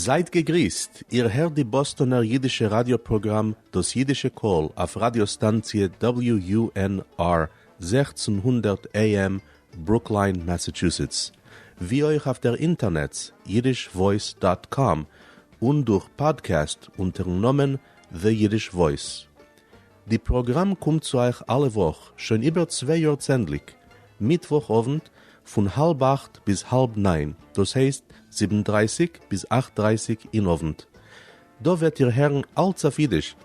זייט געגריסט, איר הערט די באסטאנער אידישע ראדיא פראגראם דאס אידישע קול אויף ראדיא סטאנציע WUNR 1600 AM ברוקליין מאסאטשוסעטס, ווי אויך אויף דער אינטערנעץ yiddishvoice dot com און דורך פאדקעסט אונטערן נאמען The Yiddish Voice. די פראגראם קומט צו אייך אלע וואך שוין איבער צוויי יאר צענדליג, מיטוואך אוונט פון האלב אכט ביז האלב ניין, דאס הייסט זיבן דרייסיג ביז אכט דרייסיג אין אוונט. דא וועט איר הערן אלץ אויף אידיש,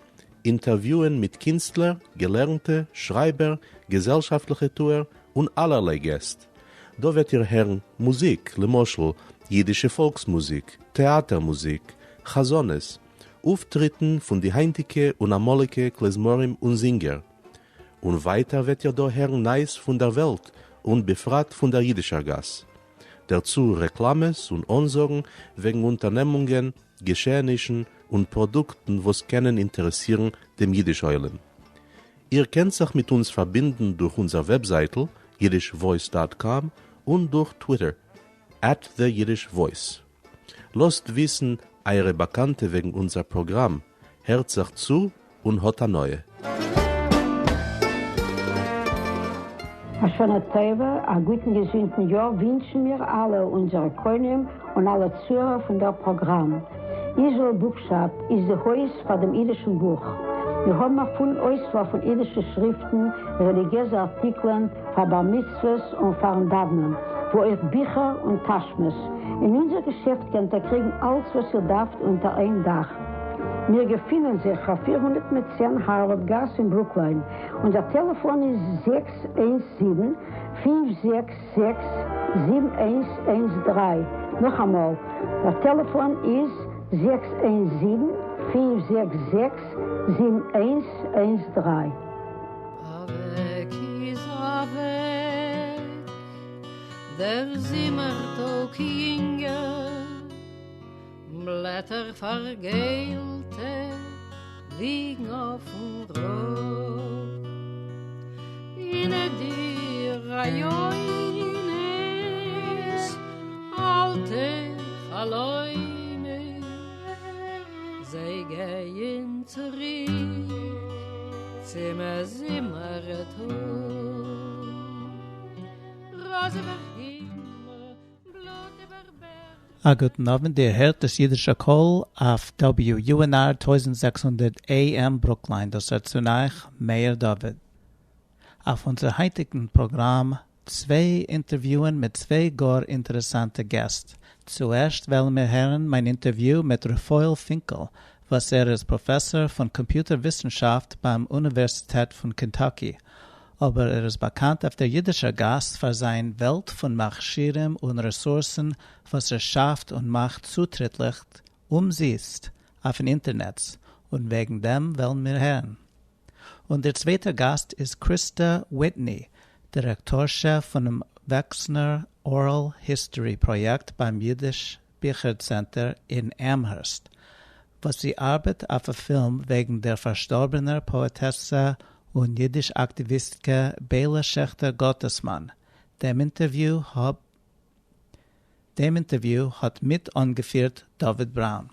אינטערוויוען מיט קינסטלער, געלערנטע, שרייבער, געזעלשאפטליכע טוער, און אלערליי געסט. דא וועט איר הערן מוזיק, למשל, אידישע פאלקס מוזיק, טעאטער מוזיק, חזנות, אויפטריטן פון די היינטיגע און אמאליגע כלי-זמרים און זינגער. און ווייטער וועט איר דא הערן נייעס פון דער וועלט און בפרט פון דער אידישער גאס. דערצו רעקלאמעס און אנזאגן וועגן אונטערנעמונגען, געשעענישן און פראדוקטן וואס קענען אינטערעסירן דעם אידיש עולם. איר קענט זיך מיט אונז פארבינדן דורך אונזער וועבזייטל yiddishvoice dot com און דורך טוויטער at the Yiddish Voice. לאזט וויסן אייערע באקאנטע וועגן אונזער פראגראם, הערט זיך צו און האט הנאה. א שנה טובה, א גוטן געזונטן יאר ווינטשן מיר אלע אונזערע קונים און אלע צוהערער פון דער פראגראם. איזראעל בוקשאפ איז די הויז פאר דעם אידישן בוך. מיר האבן א פולן אויסוואל פון אידישע שריפטן, רעליגיעזע ארטיקלען, פאר בר מצוות און פארן דאוונען, ווי אויך ביכער און טאשמעס. אין אונזער געשעפט קענט איר קריגן אלץ וואס איר דארפט אונטער איין דאך. מיר געפינען זיך אויף 410 הארווארד גאס אין ברוקליין. אונזער טעלעפאן איז 617 566 7113. נאכאמאל, דער טעלעפאן איז 617 566 7113. אַװעק איז אַװעק דער זומערטאָג יונגער, בלעטער פֿאַרגעלטע ליגן אױפֿן ראָג. אין די רעיונות, אַלטע חלומות, זיי גייען צוריק צום זומערטאָג. ראָז איבער הימל, בלוט איבער בערג. א גוטן אוונט, איר הערט דאס אידישע קול אויף WUNR 1600 AM ברוקליין, דאס רעדט צו אייך מאיר דוד. אויף אונזער היינטיגן פראגראם צוויי אינטערוויוען מיט צוויי גאר אינטערעסאנטע געסט. צוערשט וועלן מיר הערן מיין אינטערוויו מיט רפאל פינקל, וואס ער איז פראפעסאר פון קאמפיוטער וויסנשאפט ביים אוניווערסיטעט פון קענטאקי, אבער ער איז באקאנט אויף דער אידישער גאס פאר זיין וועלט פון מכשירים און רעסורסן וואס ער שאפט און מאכט צוטריטליך אומזיסט אויפן אינטערנעץ, און וועגן דעם וועלן מיר הערן. און דער צווייטער גאסט איז קריסטא וויטני, דירעקטארשע פונעם וועקסנער Oral History פראיעקט ביים אידיש ביכער צענטער אין אמהערסט, וואס זי ארבעט אויף א פילם וועגן דער פארשטארבענער פאעטעסע און אידיש אקטיוויסטקע ביילע שעכטער גאטעסמאן. דעם אינטערוויו דעם אינטערוויו האט מיט אנגעפירט דוד בראון.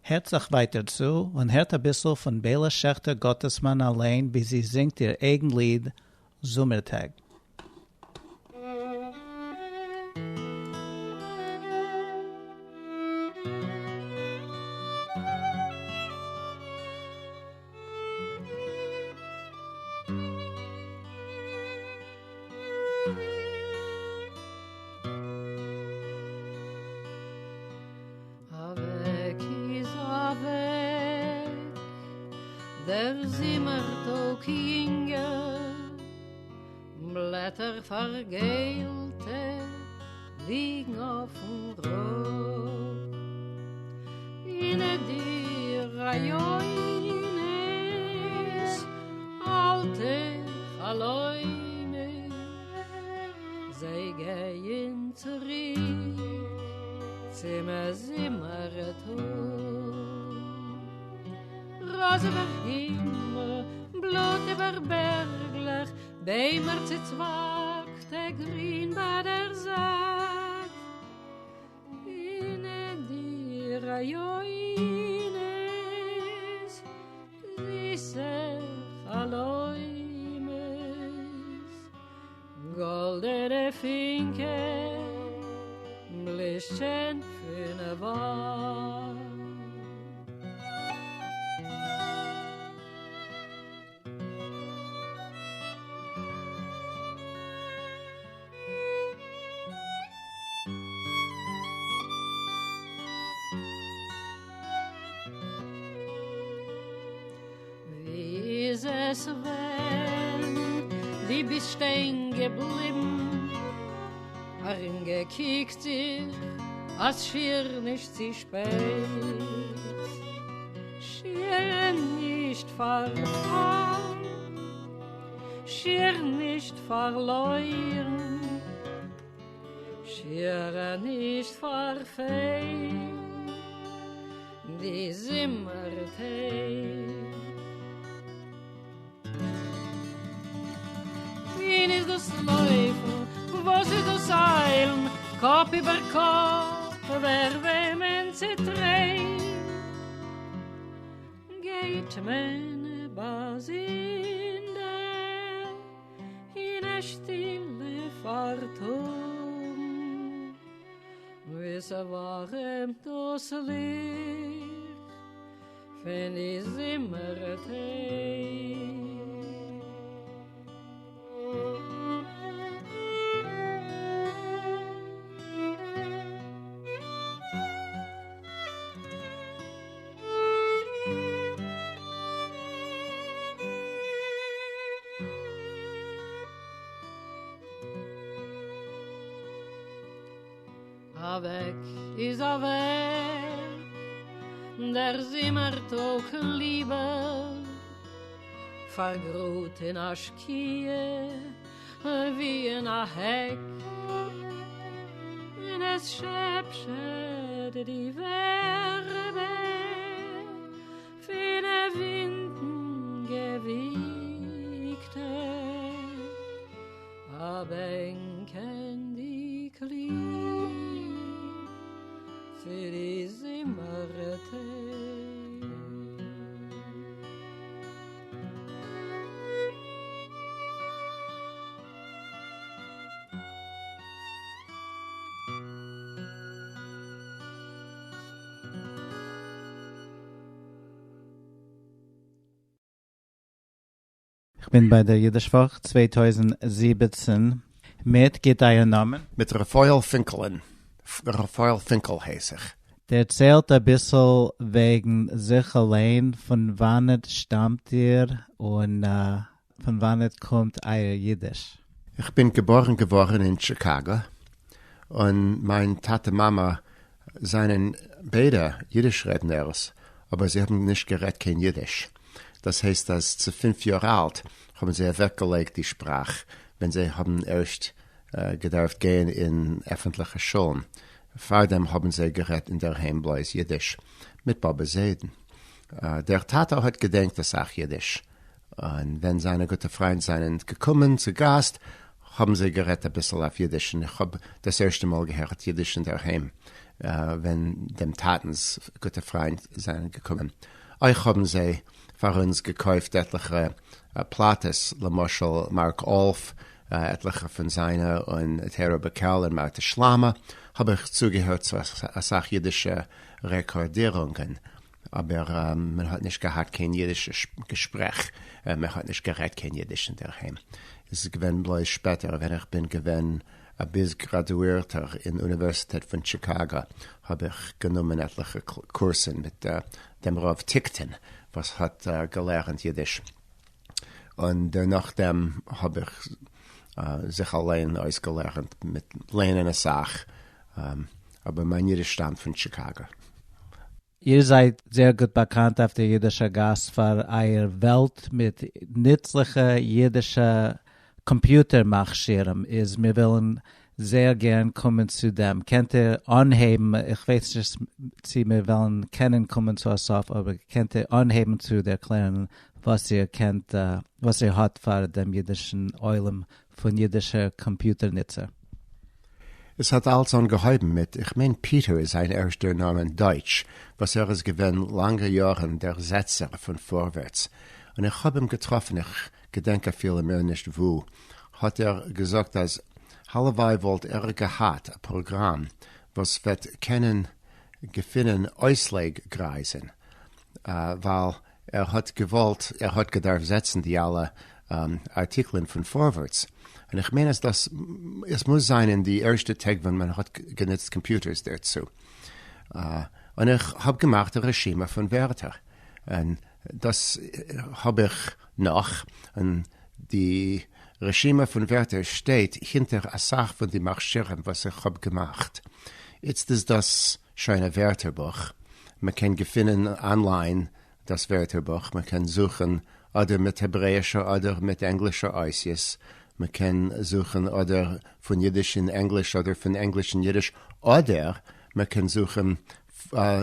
הערט זיך ווייטער צו און הערט אביסל פון ביילע שעכטער גאטעסמאן אליין ווי זי זינגט איר אייגן ליד זומער טעג. אַװעק איז אַװעק דער זומערטאָג יונגער, בלעטער פֿאַרגעלטע ליגן אױפֿן ראָג. אין די רעיונות, אַלטע חלומות, זיי גייען צוריק צום זומערטאָג. ראָז איבער הימל, בלוט איבער בערגלעך, ביימער צעצווײַגטע, גרין בײַ דער זײַט. אין די רעיונות. גליונות, זיסע חלומות, גאלדענע פינקען בלישטשען פון וואלד. ווי איז עס ווען דו ביסט שטיין געבליבן, ארומגעקוקט זיך אז שיר נישט צו שפעט, שיר נישט פארפאלן, שיר נישט פארלוירן, שיר נישט פארפעלט די זומער טעג. וואוהין איז דאס לויפן, וואס איז דאס איילן, קאפ איבער קאפ, ווער וועמען צעטרעט, גייט מען באזונדער אין א שטילע פארטאגן, וואו ס'ווארעמט דאס ליכט פון די זומער טעג. אַװעק איז אַװעק דער זומער-טאָג ליבער, פֿאַרגראָט אין אַ שקיעה װי אין אַ העק, און עס שעפּשעט די װערבע פֿון װינטן געװיגטע, אַ בענקענדיק ליד צו די זומער-טעג. איך בין ביי דער יידיש וואך 2017 מיט, גיט אייער נאמען. מיט רפאל פינקלען. רפאל פינקל הייס איך. דערציילט אביסל וועגן זיך אליין, פון וואנעט שטאמט איר און פון וואנעט קומט אייער יידיש? איך בין געבארן געווארן אין טשיקאגא, און מיין טאטע מאמע זענען ביידע יידיש רעדנערס, אבער זיי האבן נישט גערעדט קיין יידיש. דאס הייסט אז צו פינף יאר אלט האבן זיי אוועקגעלייגט די שפראך ווען זיי האבן ערשט געדארפט גיין אין עפנטליכע שולן. פארדעם האבן זיי גערעדט אינדערהיים בלויז יידיש מיט באבע זיידן. דער טאטע האט געדענקט אסאך יידיש, און ווען זיינע גוטע פריינט זענען געקומען צו גאסט האבן זיי גערעדט אביסל אויף אידיש, און איך האב דאס ערשטע מאל געהערט אידיש אינדערהיים ווען דעם טאטנ'ס גוטע פריינט זענען געקומען. אויך האבן זיי פאר אונז געקויפט עטליכע פלאטעס, למשל מארק אלף, עטליכע פון זיינע, און טערא ביקעל און מארטע שלמה, האב איך צוגעהערט צו אסאך אידישע רעקארדירונגען. אבער מען האט נישט געהאט קיין אידישע געשפרעך, מען האט נישט גערעדט קיין אידיש אינדערהיים, עס איז געווען בלויז שפעטער ווען איך בין געווען א ביז גראדואירטער אין אוניווערסיטעט פון טשיקאגא האב איך גענומען עטליכע קורסן מיט דעם רב טיקטין וואס האט געלערנט אידיש, און דערנאכדעם האב איך זיך אליין אויסגעלערנט מיט ליינען אסאך, אבער מיין אידיש שטאמט פון טשיקאגא. איר זייט זייער גוט באקאנט אויף דער אידישער גאס פאר אייער וועלט מיט נוצליכע אידישע קאמפיוטער מכשירים, איז מיר ווילן זייער גערן קומען צו דעם, קענט איר אנהייבן, איך ווייס נישט צו מיר וועלן קענען קומען צו א סוף, אבער קענט איר אנהייבן צו ערקלערן וואס איר קענט, וואס איר האט פאר דעם אידישן עולם פון אידישע קאמפיוטער נוצער? עס האט אלץ אנגעהויבן מיט, איך מיין פיטער איז זיין ערשטער נאמען, דייטש, וואס ער איז געווען לאנגע יארן דער זעצער פון פארווערטס, און איך האב אים געטראפן, איך געדענק אפילו מער נישט וואו, האט ער געזאגט אז הלוואי וואלט ער געהאט א פראגראם וואס וועט קענען געפינען אויסלייג גרייזן, ווייל ער האט געוואלט, ער האט געדארפט זעצן די אלע ארטיקלען פון פארווערטס, און איך מיין אז דאס, עס מוז זיין אין די ערשטע טעג ווען מען האט גענוצט קאמפיוטערס דערצו, און איך האב געמאכט א רשימה פון ווערטער, און דאס האב איך נאך, און די רשימה פון ווערטער שטייט הינטער אסאך פון די מכשירים וואס איך האב געמאכט, איצט איז דאס שוין א ווערטערבוך, מען קען געפינען אנליין דאס ווערטערבוך, מען קען זוכן אדער מיט העברעאישע אדער מיט ענגלישע אותיות, מען קען זוכן אדער פון אידיש אין ענגליש אדער פון ענגליש אין אידיש, אדער מען קען זוכן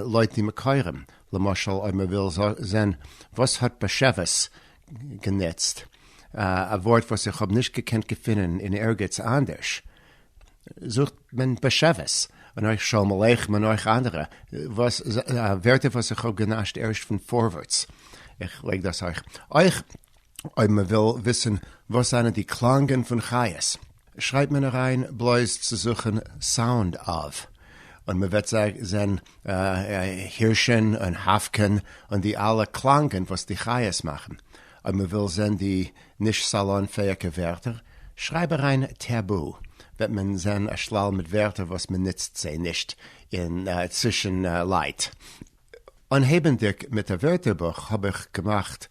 לויט די מקורים, למשל אויב מען וויל זען וואס האט באשעוויס גענוצט, א ווארט וואס איך האב נישט געקענט געפינען אין ערגעץ אנדערש, זוכט מען באשעוויס, און אויך שלום עליכם און אויך אנדערע וואס ווערטער וואס איך האב גענאשט ערשט פון פארווערטס, איך לייג דאס אויך. אויך אויב מען וויל וויסן וואס זענען די קלאנגען פון חיות, שרייבט מען אריין בלויז צו זוכן sound of, און מען וועט זען הירשען און האווקען און די אלע קלאנגען וואס די חיות מאכן. אויב מען וויל זען די נישט סאלאנפעאיגע ווערטער, שרייב אריין טאבו, וועט מען זען א שלל מיט ווערטער וואס מען נוצט זיי נישט אין צווישן לייט. אנהייבנדיג מיט א ווערטערבוך האב איך געמאכט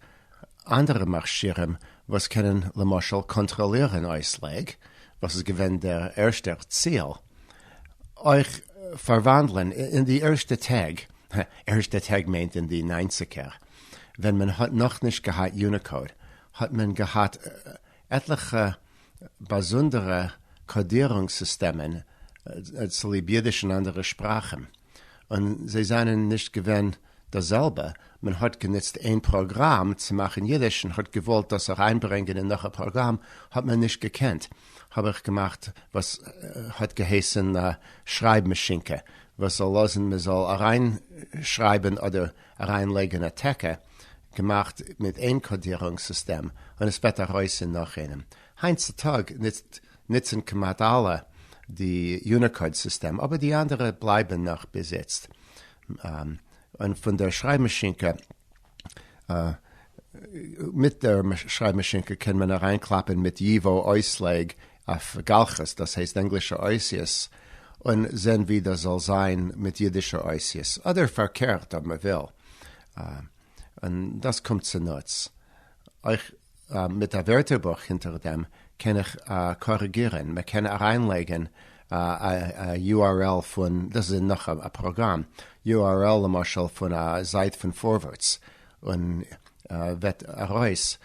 אנדערע מכשירים וואס קענען למשל קאנטראלירן אויסלייג, וואס איז געווען דער ערשטער ציל, אויך פארוואנדלען אין די ערשטע טעג, ערשטע טעג מיינט אין די ניינציגער, ווען מען האט נאכנישט געהאט יוניקאוד האט מען געהאט עטליכע באזונדערע קאדירונג סיסטעמען צוליב אידיש און אנדערע שפראכן, און זיי זענען נישט געווען דאס זעלבע, מען האט גענוצט איין פראגראם צו מאכן אידיש און האט געוואלט דאס אריינברענגען אין נאך א פראגראם האט מען נישט געקענט, האב איך געמאכט וואס האט געהייסן שרייב-מאשינקע וואס זאל לאזן מען זאל אריינשרייבן אדער אריינלייגן א טעקע, געמאכט מיט איין קאדירונג סיסטעם און עס וועט ארויס אין נאך איינעם. היינט צו טאג נוצן כמעט אלע די יוניקאוד סיסטעם אבער די אנדערע בלייבן נאך ביז איצט. און פון דער שרייב-מאשינקע, מיט דער שרייב-מאשינקע קען מען אריינקלאפן מיט ייוואו אויסלייג אויף גלחות, דאס הייסט ענגלישע אותיות, און זען ווי דאס זאל זיין מיט אידישע אותיות, אדער פארקערט אויב מען וויל, און דאס קומט צונוץ. אויך מיט א ווערטערבוך הינטער דעם קען איך קארעגירן, מען קען אריינלייגן א URL פון, דאס איז נאך א פראגראם, URL למשל פון א זייט פון פארווערטס, און וועט ארויס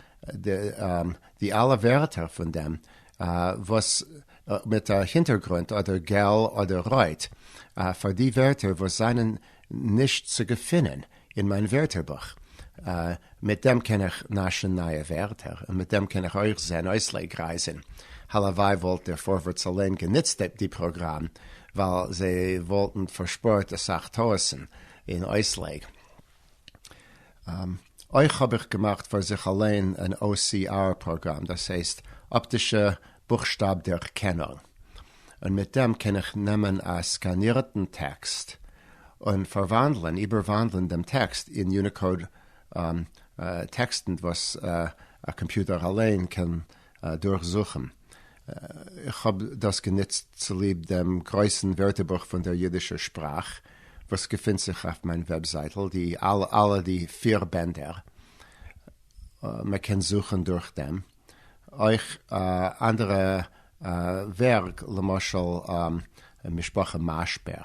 די אלע ווערטער פון דעם וואס מיט א הינטערגרונט אדער געל אדער רויט פאר די ווערטער וואס זענען נישט צו געפינען אין מיין ווערטערבוך. מיט דעם קען איך נאשן נייע ווערטער און מיט דעם קען איך אויך זען אויסלייג גרייזן. הלוואי וואלט דער פארווערטס אליין גענוצט די פראגראם ווייל זיי וואלטן פארשפארט אסאך טעות'ן אין אויסלייג. אויך האב איך געמאכט פאר זיך אליין אן OCR פראגראם, דאס הייסט אפטישע בוכשטאב דערקענונג, און מיט דעם קען איך נעמען א סקאנירטן טעקסט און פארוואנדלען, איבערוואנדלען דעם טעקסט אין יוניקאוד טעקסטן וואס א קאמפיוטער אליין קען דורכזוכן. איך האב דאס גענוצט צוליב דעם גרויסן ווערטערבוך פון דער יידישער שפראך וואס געפינט זיך אויף מיין וועבזייטל, די אלע די פיר בענדער, מען קען זוכן דורך דעם. אויך אנדערע ווערק, למשל משפחה מאשבער,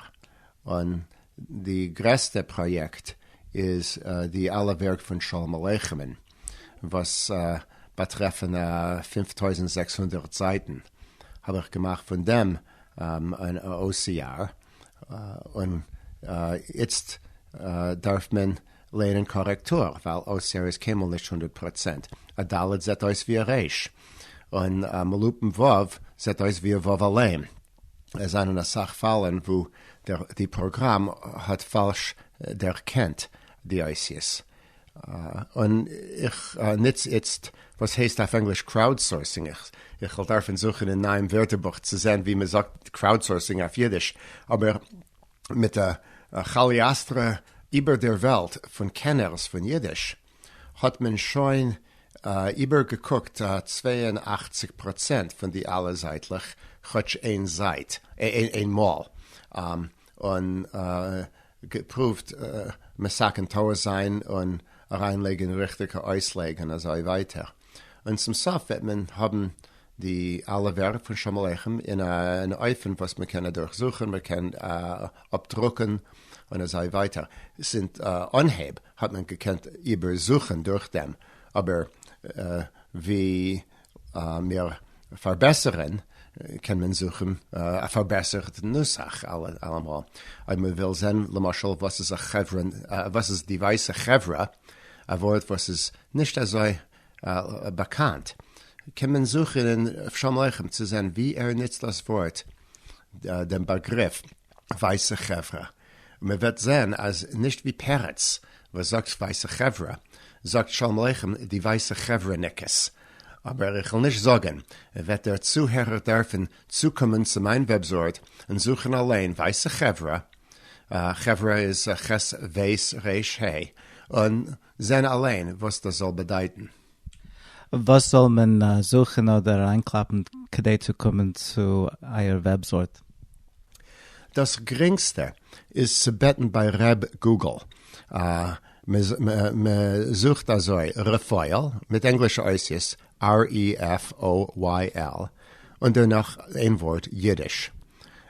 און די גרעסטע פראיעקט איז די אלע ווערק פון שלום עליכמ'ן וואס באטרעפן 5600 זייטן, האב איך געמאכט פון דעם אן OCR, און איצט דארף מען לערנען קארעקטור, ווייל OCR איז קיינמאל נישט הונדערט פראצענט, א ד' זעט אויס ווי א ר', און א מלאפום ו' זעט אויס ווי א ו' אליין. עס זענען אסאך פאלן וואו די פראגראם האט פאלש דערקענט די אותיות. און איך נוץ איצט וואס הייסט אויף ענגליש crowdsourcing, איך וועל דארפן זוכן אין נייעם ווערטערבוך צו זען ווי מען זאגט crowdsourcing אויף אידיש, אבער מיט א כאליאסטרע איבער דער וועלט פון קענערס פון אידיש האט מען שוין איבערגעקוקט 82 פראצענט פון די אלע זייטלעך כאטש איין זייט, איין מאל, און געפרואווט מתקן טעות זיין און אריינלייגן ריכטיגע אויסלייג און אזוי ווייטער, און צום סוף וועט מען האבן די אלע ווערק פון שלום עליכם אין אן אופן וואס מען קען אדורכזוכן, מען קען אפדרוקן און אזוי ווייטער. זינט אנהייב האט מען געקענט איבערזוכן דורך דעם, אבער ווי מיר פארבעסערן קען מען זוכן א פארבעסערטן נוסח אלעמאל. אויב מען וויל זען למשל וואס איז א חברה, וואס איז די ווייסע חברה, א ווארט וואס איז נישט אזוי באקאנט, קען מען זוכן אין שלום עליכם צו זען ווי ער נוצט דאס ווארט, דעם באגריף ווייסע חברה. מען וועט זען אז נישט ווי פרץ וואס זאגט ווייסע חברה, זאגט שלום עליכם די ווייסע חברה'ניקעס. אבער איך וועל נישט זאגן, וועט דער צוהערער דארפן צוקומען צו מיין וועבזייט און זוכן אליין ווייסע חברה, חברה איז ח' ב' ר' ה', און זען אליין וואס דאס זאל באדייטן. וואס זאל מען זוכן אדער אריינקלאפן כדי צו קומען צו אייער וועבזייט? דאס גרינגסטע איז צו בעטן ביי ר' גוגל. מען זוכט אזוי רפויל מיט ענגלישע אותיות REFOYL און דערנאך איין ווארט אידיש.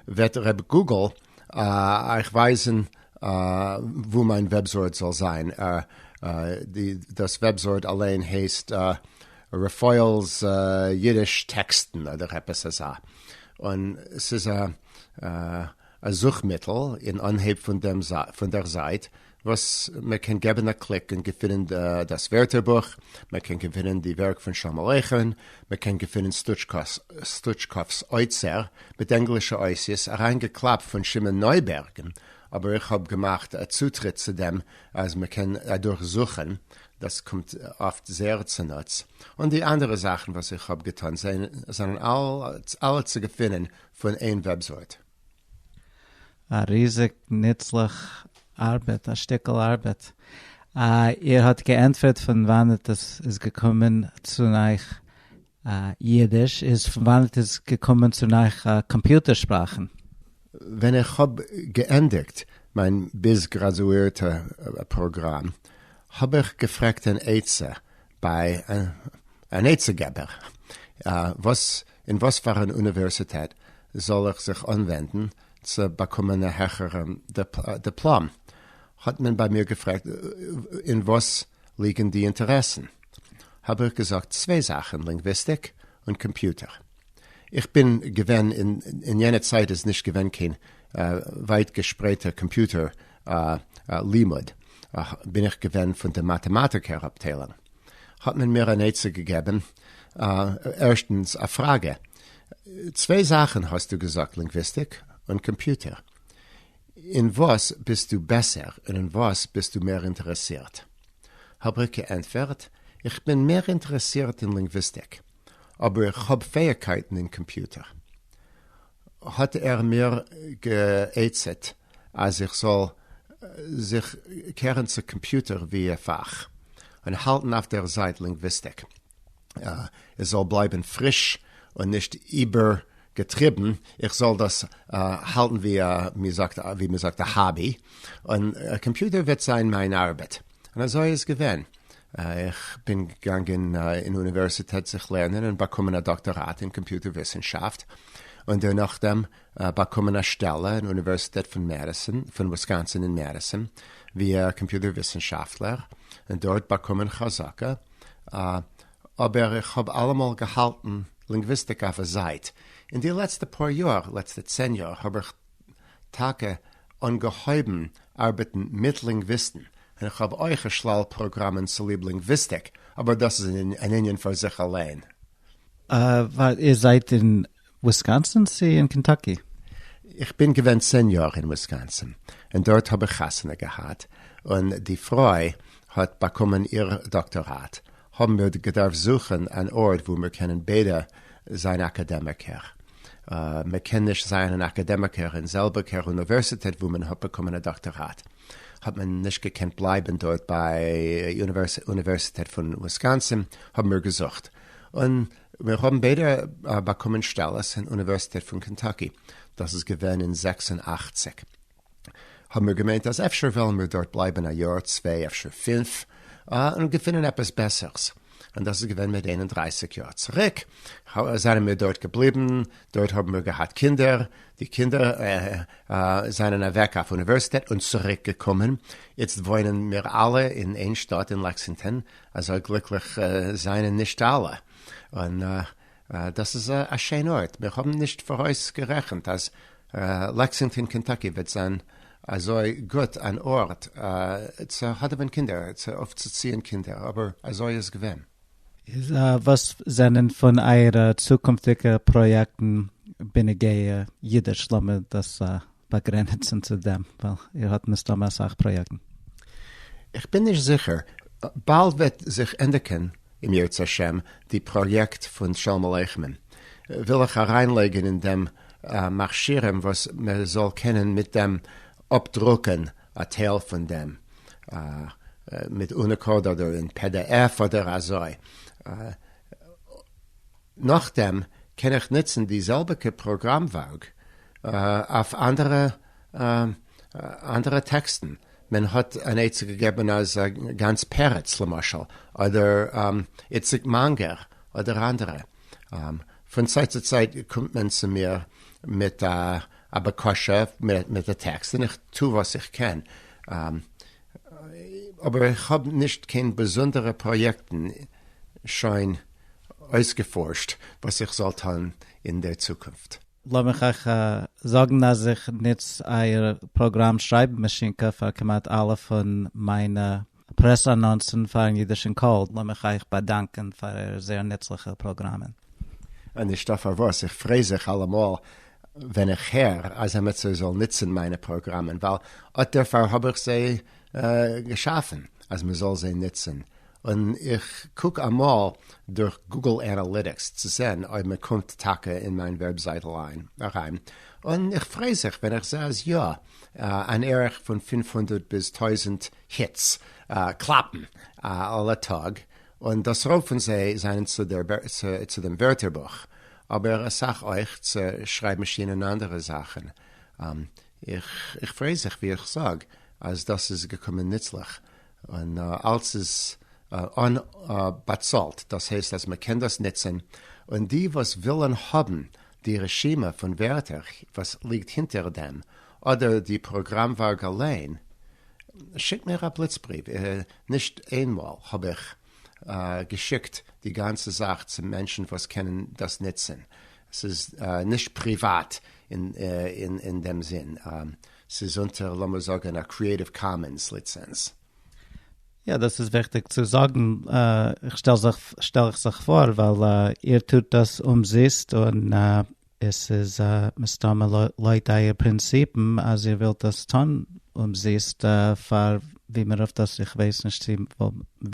וועט ר' גוגל אייך ווייזן וואו מיין וועבזייט זאל זיין. דאס וועבזייט אליין הייסט רפויל'ס אידיש טעקסטן אדער עפעס אזא. און ס'איז א זוך-מיטל אין אנהייב פון דער זייט וואס מען קען געבן א קליק און געפינען דאס ווערטערבוך, מען קען געפינען די ווערק פון שלום עליכם, מען קען געפינען סטוטשקאוו'ס אוצר מיט ענגלישע אותיות אריינגעקלאפט פון שמעון נויבערגן, אבער איך האב געמאכט א צוטריט צו דעם אז מען קען אדורך זוכן, דאס קומט אפט זייער צונוץ, און די אנדערע זאכן וואס איך האב געטון זענען אלע צו געפינען פון איין וועבזייט. א ריזיג נוצליך ארבעט, א שטיקל ארבעט. איר האט געענטפערט פון וואנעט עס איז געקומען צו אייך אידיש, איז פון וואנעט איז געקומען צו אייך קאמפיוטער שפראכן? ווען איך האב געענדיגט מיין ביז גראדואירטע פראגראם האב איך געפרעגט אן עצה ביי אן עצה געבער, וואס אין וואס פאר אן אוניווערסיטעט זאל איך זיך אנווענדן צו באקומען א העכערע דיפלאם, האט מען ביי מיר געפרעגט אין וואס ליגן די אינטערעסן, האב איך געזאגט צוויי זאכן, לינגוויסטיק און קאמפיוטער. איך בין געווען, אין יענע צייט איז נישט געווען קיין ווייט געשפרייטע קאמפיוטער לימוד, בין איך געווען פון די מאטעמאטיקער אפטיילונג, האט מען מיר אן עצה געגעבן, ערשטנס א פראגע, צוויי זאכן האסטו געזאגט לינגוויסטיק און קאמפיוטער, אין וואס ביסטו בעסער און אין וואס ביסטו מער אינטערעסירט? האב איך געענטפערט, איך בין מער אינטערעסירט אין לינגוויסטיק, אבער איך האב פעאיגקייטן אין קאמפיוטער. האט ער מיר גע'עצה'ט אז איך זאל זיך קערן צו קאמפיוטער ווי א פאך, און האלטן אויף דער זייט לינגוויסטיק. עס זאל בלייבן פריש און נישט איבערגעטריבן, איך זאל דאס האלטן ווי ווי מען זאגט א האבי, און קאמפיוטער וועט זיין מיין ארבעט. און אזוי איז געווען. איך בין געגאנגען אין אוניווערסיטעט זיך לערנען און באקומען א דאקטאראט אין קאמפיוטער וויסנשאפט, און דערנאכדעם באקומען א שטעלע אין אוניווערסיטעט פון מעדיסאן, פון וויסקאנסין אין מעדיסאן, ווי א קאמפיוטער וויסנשאפטלער, און דארט באקומען חזקה. אבער איך האב אלעמאל געהאלטן לינגוויסטיק אויף א זייט. אין די לעצטע פאר יאר, לעצטע צען יאר, האב איך טאקע אנגעהויבן ארבעטן מיט לינגוויסטן, און איך האב אויך א שלל פראגראמען צוליב לינגוויסטיק, אבער דאס איז אן ענין פאר זיך אליין. איר זייט אין וויסקאנסין צו אין קענטאקי? איך בין געווען צען יאר אין וויסקאנסין, און דארט האב איך חתונה געהאט, און די פרוי האט באקומען איר דאקטאראט, האבן מיר געדארפט זוכן אן ארט וואו מיר קענען ביידע זיין אקאדעמיקער. מען קען נישט זיין אן אקאדעמיקער אין זעלביגער אוניווערסיטעט וואו מען האט באקומען א דאקטאראט. האט מען נישט געקענט בלייבן דארט ביי אוניווערסיטעט פון וויסקאנסין, האבן מיר געזוכט, און מיר האבן ביידע באקומען שטעלעס אין אוניווערסיטעט פון קענטאקי, דאס איז געווען אין 86. האבן מיר געמיינט אז אפשר וועלן מיר דארט בלייבן א יאר, צוויי, אפשר פינף, און געפינען עפעס בעסערס. און דאס איז געווען מיט 31 יאר צוריק, זענען מיר דארט געבליבן, דארט האבן מיר געהאט קינדער, די קינדער זענען אוועק אויף אוניווערסיטעט און צוריק געקומען, איצט וואוינען מיר אלע אין איין שטאט אין לעקסינגטאן, אזוי גליקליך זענען נישט אלע, און דאס איז א שיין ארט, מיר האבן נישט פאראויס גערעכנט אז לעקסינגטאן קענטאקי וועט זיין אזוי גוט אן ארט צו האדעווען קינדער, צו אויפצוציען קינדער, אבער אזוי איז געווען. איז וואס זענען פון אייערע צוקונפטיגע פראיעקטן בנוגע אידיש? לאמיר דאס באגרעניצן צו דעם, ווייל איר האט מסתמא אסאך פראיעקטן. איך בין נישט זיכער, באלד וועט זיך ענדיגן אם ירצה השם די פראיעקט פון שלום עליכמ'ן, וויל איך אריינלייגן אין דעם מכשירים וואס מען זאל קענען מיט דעם אפדרוקן א טייל פון דעם מיט אוניקאוד אדער אין pdf אדער אזוי, נאכדעם קען איך נוצן די זעלביגע פראגראמווארג אויף אנדערע אנדערע טעקסטן, מען האט אן עצה געגעבן אז גאנץ פרץ למשל, אדער איציק מאנגער, אדער אנדערע. פון צייט צו צייט קומט מען צו מיר מיט א בקשה מיט א טעקסט און איך טו וואס איך קען, אבער איך האב נישט קיין באזונדערע פראיעקטן שוין אויסגעפארשט וואס איך זאל טון אין דער צוקונפט. לאמיך אייך זאגן אז איך נוץ אייער פראגראם שרייב-מאשינקע פאר כמעט אלע פון מיינע פרעס אנאנסן פארן אידישן קול, לאמיך אייך באדאנקען פאר אייערע זייער נוצליכע פראגראמען. נישטא פארוואס, איך פריי זיך אלעמאל ווען איך הער אז עמיצער זאל נוצן מיינע פראגראמען, ווייל אט דערפאר האב איך זיי געשאפן, אז מען זאל זיי נוצן, און איך קוק אמאל דורך גוגל אנאליטיקס צו זען אויב מען קומט טאקע אין מיין וועבזייטל אריין, און איך פריי זיך ווען איך זע אז יא, אן ערך פון 500 ביז 1000 היטס, קלאפן, אלע טאג, און דאס רוב פון זיי זענען צו דעם ווערטערבוך, אבער אסאך אויך צו שרייב-מאשין און אנדערע זאכן. איך פריי זיך ווי איך זאג אז דאס איז געקומען נוצליך, און אלץ איז אומבאצאלט, דאס הייסט אז מען קען דאס נוצן, און די וואס ווילן האבן די רשימה פון ווערטער וואס ליגט הינטער דעם, אדער די פראגראמווארג אליין, שיקט מיר א בליצבריוו, נישט איינמאל האב איך געשיקט די גאנצע זאך צו מענטשן וואס קענען דאס נוצן, ס'איז נישט פריוואט אין דעם זין, ס'איז אונטער לאמיר זאגן א קריעטיוו קאמאנס ליצענץ. יא, דאס איז וויכטיג צו זאגן, איך שטעל זיך שטעל איך זיך פאר, ווייל איר טוט דאס אומזיסט און עס איז מסתמא לויט אייער פרינציפן אז איר ווילט דאס טון אומזיסט פאר ווי מען רופט דאס, איך ווייס נישט צו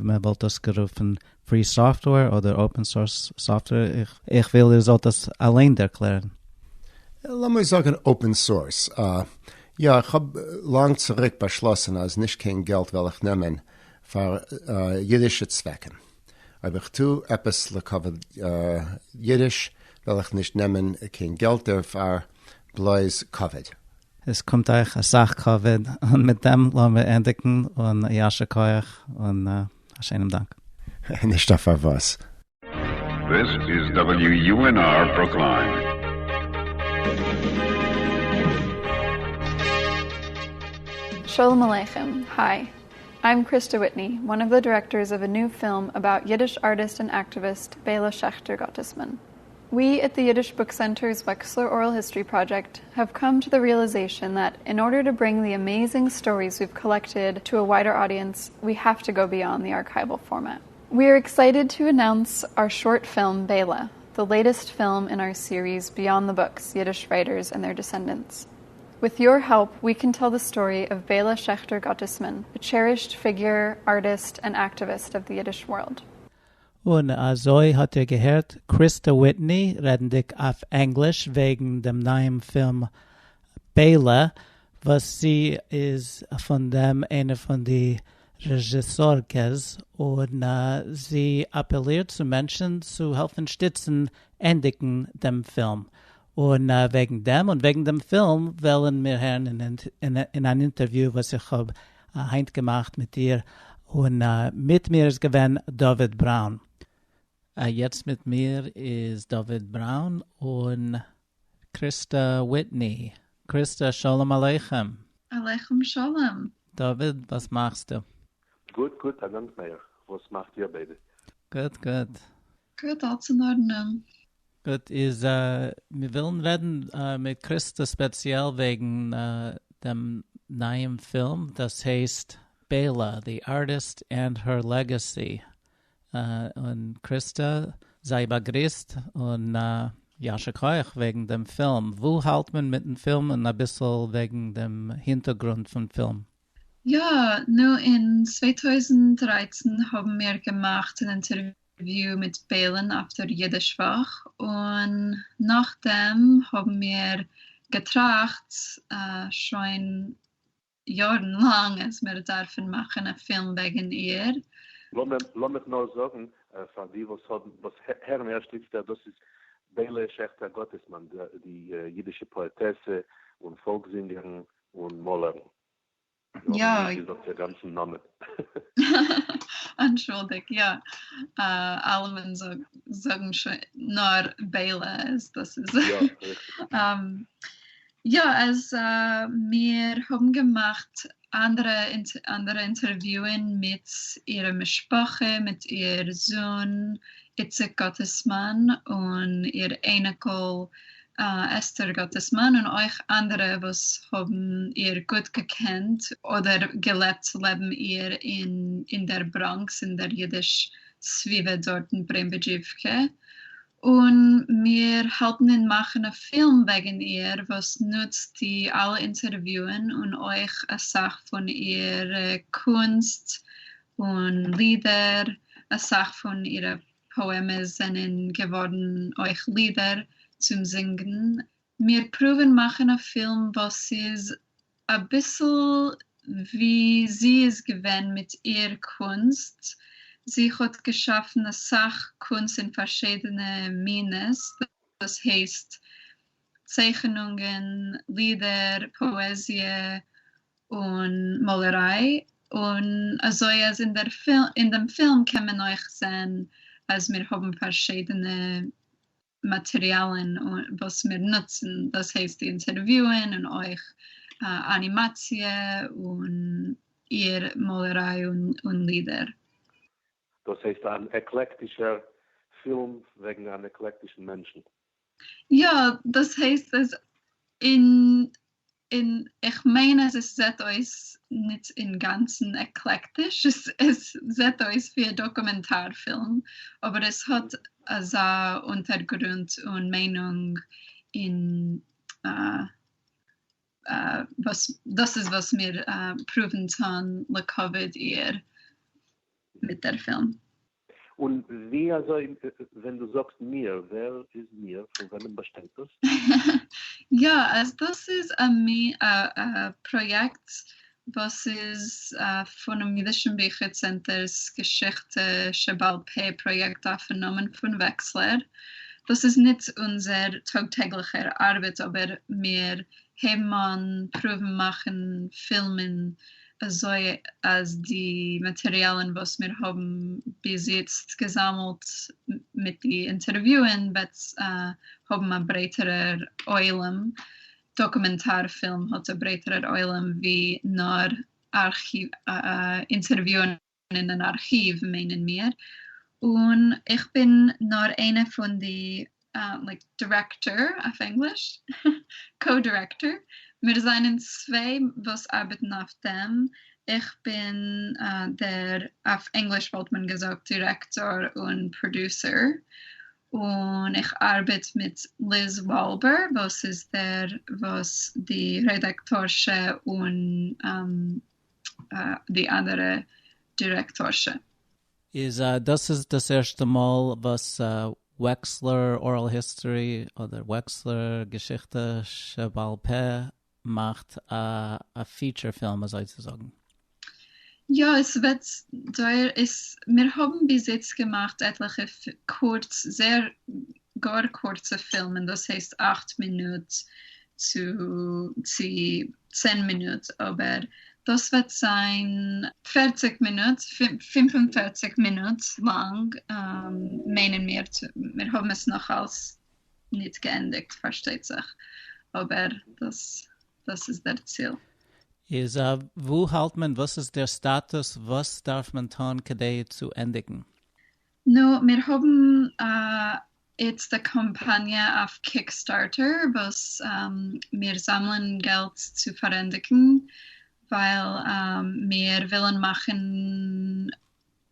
מען וואלט דאס גערופן פרי סאפטוועיר אדער אופען סאורס סאפטוועיר, איך וויל איר זאלט דאס אליין ערקלערן. לאמיר זאגן אופען סאורס. יא, איך האב לאנג צוריק באשלאסן אז נישט קיין געלט וועל איך נעמען פאר אידישע צוועקן. אויב איך טו עפעס לכבוד אידיש וועל איך נישט נעמען קיין געלט דערפאר, בלויז כבוד. עס קומט אייך אסאך כבוד, און מיט דעם לאמיר ענדיגן, און יישר כח און א שיינעם דאנק. נישטא פארוואס. This is WUNR Brookline. Shalom Aleichem. Hi. I'm Krista Whitney, one of the directors of a new film about Yiddish artist and activist Bela Schechter Gottesman. We at the Yiddish Book Center's Wexler Oral History Project have come to the realization that in order to bring the amazing stories we've collected to a wider audience, we have to go beyond the archival format. We are excited to announce our short film, Bela, the latest film in our series Beyond the Books Yiddish Writers and Their Descendants. With your help, we can tell the story of Bela Schechter Gottesman, a cherished figure, artist, and activist of the Yiddish world. און אַזוי האָט איר געהערט Krista Whitney רעדנדיק אויף ענגליש וועגן דעם נײַעם פֿילם Bela, וואָס זי איז פֿון דעם איינע פֿון די רעזשיסאָרקעס, און זי אַפּעלירט צו מענטשן צו העלפֿן שטיצן ענדיקן דעם פֿילם. און וועגן דעם און וועגן דעם פֿילם וועלן מיר הערן אין, אין, אין אַן אינטערוויו, וואָס איך האָב הײַנט געמאַכט מיט איר. און מיט מיר איז געווען דוד בראַון. יעצט מיט מיר איז דוד בראַון און Krista Whitney. Krista, שלום עליכם. עליכם שלום. דוד, וואָס מאַכסטו? גוט, גוט, אַ דאַנק, מאיר. וואָס מאַכט איר ביידע? גוט, גוט. גוט, אַלץ אין אָרדענונג. גוט, איז, מיר ווילן רעדן מיט Krista ספּעציעל וועגן דעם נײַעם פֿילם, דאָס הייסט Bela, The Artist and Her Legacy. און Krista, זײַ באַגריסט און יישר כּוח וועגן דעם פֿילם. וווּ האַלט מען מיטן פֿילם און אַ ביסל וועגן דעם הינטערגרונט פֿון פֿילם? יאָ, נו, אין 2013 האָבן מיר געמאַכט אַן אינטערוויו מיט בעלען אויף דער ייִדיש־וואָך און נאָך דעם האָבן מיר געטראַכט שוין יאָרן לאַנג, אַז מיר דאַרפֿן מאַכן אַ פֿילם וועגן איר. לאָמיך נאָר זאָגן פֿאַר די, וואָס האָבן, וואָס הערן ערשט איצטער, דאָס איז בעלע שעכטער-גאָטעסמאַן, די ייִדישע פּאָעטעסע און פֿאָלקסזינגערין און מאָלערין. יאָ. נישט געזאָגט איר גאַנצן נאָמען. אַנטשולדיק, יאָ. אַלעמען זאָג, זאָגן שוין נאָר בעלע, איז דאָס איז. יאָ, ריכטיק. יאָ, אַז מיר האָבן געמאַכט אַנדערע, אַנדערע אינטערוויוען מיט אירע משפּחה, מיט איר זון איציק גאָטעסמאַן און איר אייניקל אסתּר גאָטעסמאַן און אויך אַנדערע, וואָס האָבן איר גוט געקענט אָדער געלעבט לעבן איר אין, אין דער בראָנקס, אין דער ייִדיש־סבֿיבֿה דאָרט אין ברעמבעדזשיווקע. און מיר האַלטן אין מאַכן אַ פֿילם וועגן איר, וואָס נוצט די אַלע אינטערוויוען און אויך אַ סך פֿון איר קונסט און לידער. אַ סך פֿון אירע פּאָעמעס זענען געוואָרן אויך לידער צום זינגען. מיר פּרוּוון מאַכן אַ פֿילם, וואָס איז אַ ביסל ווי זי איז געווען מיט איר קונסט. זי האָט געשאַפֿן אַ סך קונסט אין פֿאַרשיידענע מינות, דאָס הייסט, צייכענונגען, לידער, פּאָעזיע און מאָלערײַ. און אַזוי אַז אין דער פֿיל, אין דעם פֿילם קען מען אויך זען, אַז מיר האָבן פֿאַרשיידענע מאַטעריאַלן, וואָס מיר נוצן, דאָס הייסט די אינטערוויוען און אויך אַנימאַציע און איר מאָלערײַ און, און לידער. דאָס הייסט אַן עקלעקטישער פֿילם וועגן אַן עקלעקטישן מענטשן. יאָ, דאָס הייסט, אַז אין, אין, איך מיין, אַז עס זעט אויס ניט אין גאַנצן עקלעקטיש, עס, עס זעט אויס ווי אַ דאָקומענטאַר־פֿילם, אָבער עס האָט אַזאַ אונטערגרונט און מיינונג אין וואָס דאָס איז וואָס מיר פּרוּוון טאָן לכּבֿוד איר מיט דער פֿילם. און ווי אַזוי, ווען דו זאָגסט מיר, ווער איז מיר? פֿון וועמען באַשטייט דאָס? יאָ, אַז דאָס איז אַ מין אַ פּראָיעקט, וואָס איז פֿונעם ייִדישן ביכער־צענטערס געשיכטע שבעל־פּה פּראָיעקט אויפֿן נאָמען פֿון וועקסלער. דאָס איז ניט אונדזער טאָג־טעגלעכער אַרבעט, אָבער מיר הייבן אָן פּרוּוון מאַכן פֿילמען אַזוי אַז די מאַטעריאַלן, וואָס מיר האָבן ביז איצט געזאַמלט מיט די אינטערוויוען, וועט האָבן אַ ברייטערער עולם. דאָקומענטאַר־פֿילם האָט אַ ברייטערער עולם ווי נאָר אַרכיוו, אינטערוויוען אין אַן אַרכיוו, מיינען מיר. און איך בין נאָר איינע פֿון די like director אויף ענגליש, co-director. מיר זײַנען צוויי, וואָס אַרבעטן אויף דעם. איך בין דער, אויף ענגליש וואָלט מען געזאָגט, דירעקטאָר און producer. און איך אַרבעט מיט ליז וואַלבער, וואָס איז דער וואָס די רעדאַקטאָרשע און די אַנדערע דירעקטאָרשע. איז דאָס איז דאָס ערשטע מאָל וואָס Wexler Oral History אָדער Wexler געשיכטע שבעל פה מאַכט אַ feature film, אַזוי צו זאָגן? יא, עס וועט דויער עס מיר האָבן ביז איצט געמאַכט עטלעכע קורץ, זייער גאָר קורצע פֿילמען, דאָס הייסט 8 מינוט צו צו 10 מינוט, אָבער דאָס וועט זײַן 40 מינוט, 45 מינוט לאַנג, מיינען מיר, מיר האָבן עס נאָך אַלץ ניט געענדיקט, פֿאַרשטייט זיך, אָבער דאָס דאָס איז דער ציל. איז וווּ האַלט מען? וואָס איז דער סטאַטוס? וואָס דאַרף מען טאָן כּדי צו ענדיקן? נו, מיר האָבן איצט אַ קאַמפּאַניע אויף Kickstarter, וואָס מיר זאַמלען געלט צו פֿאַרענדיקן, ווײַל מיר ווילן מאַכן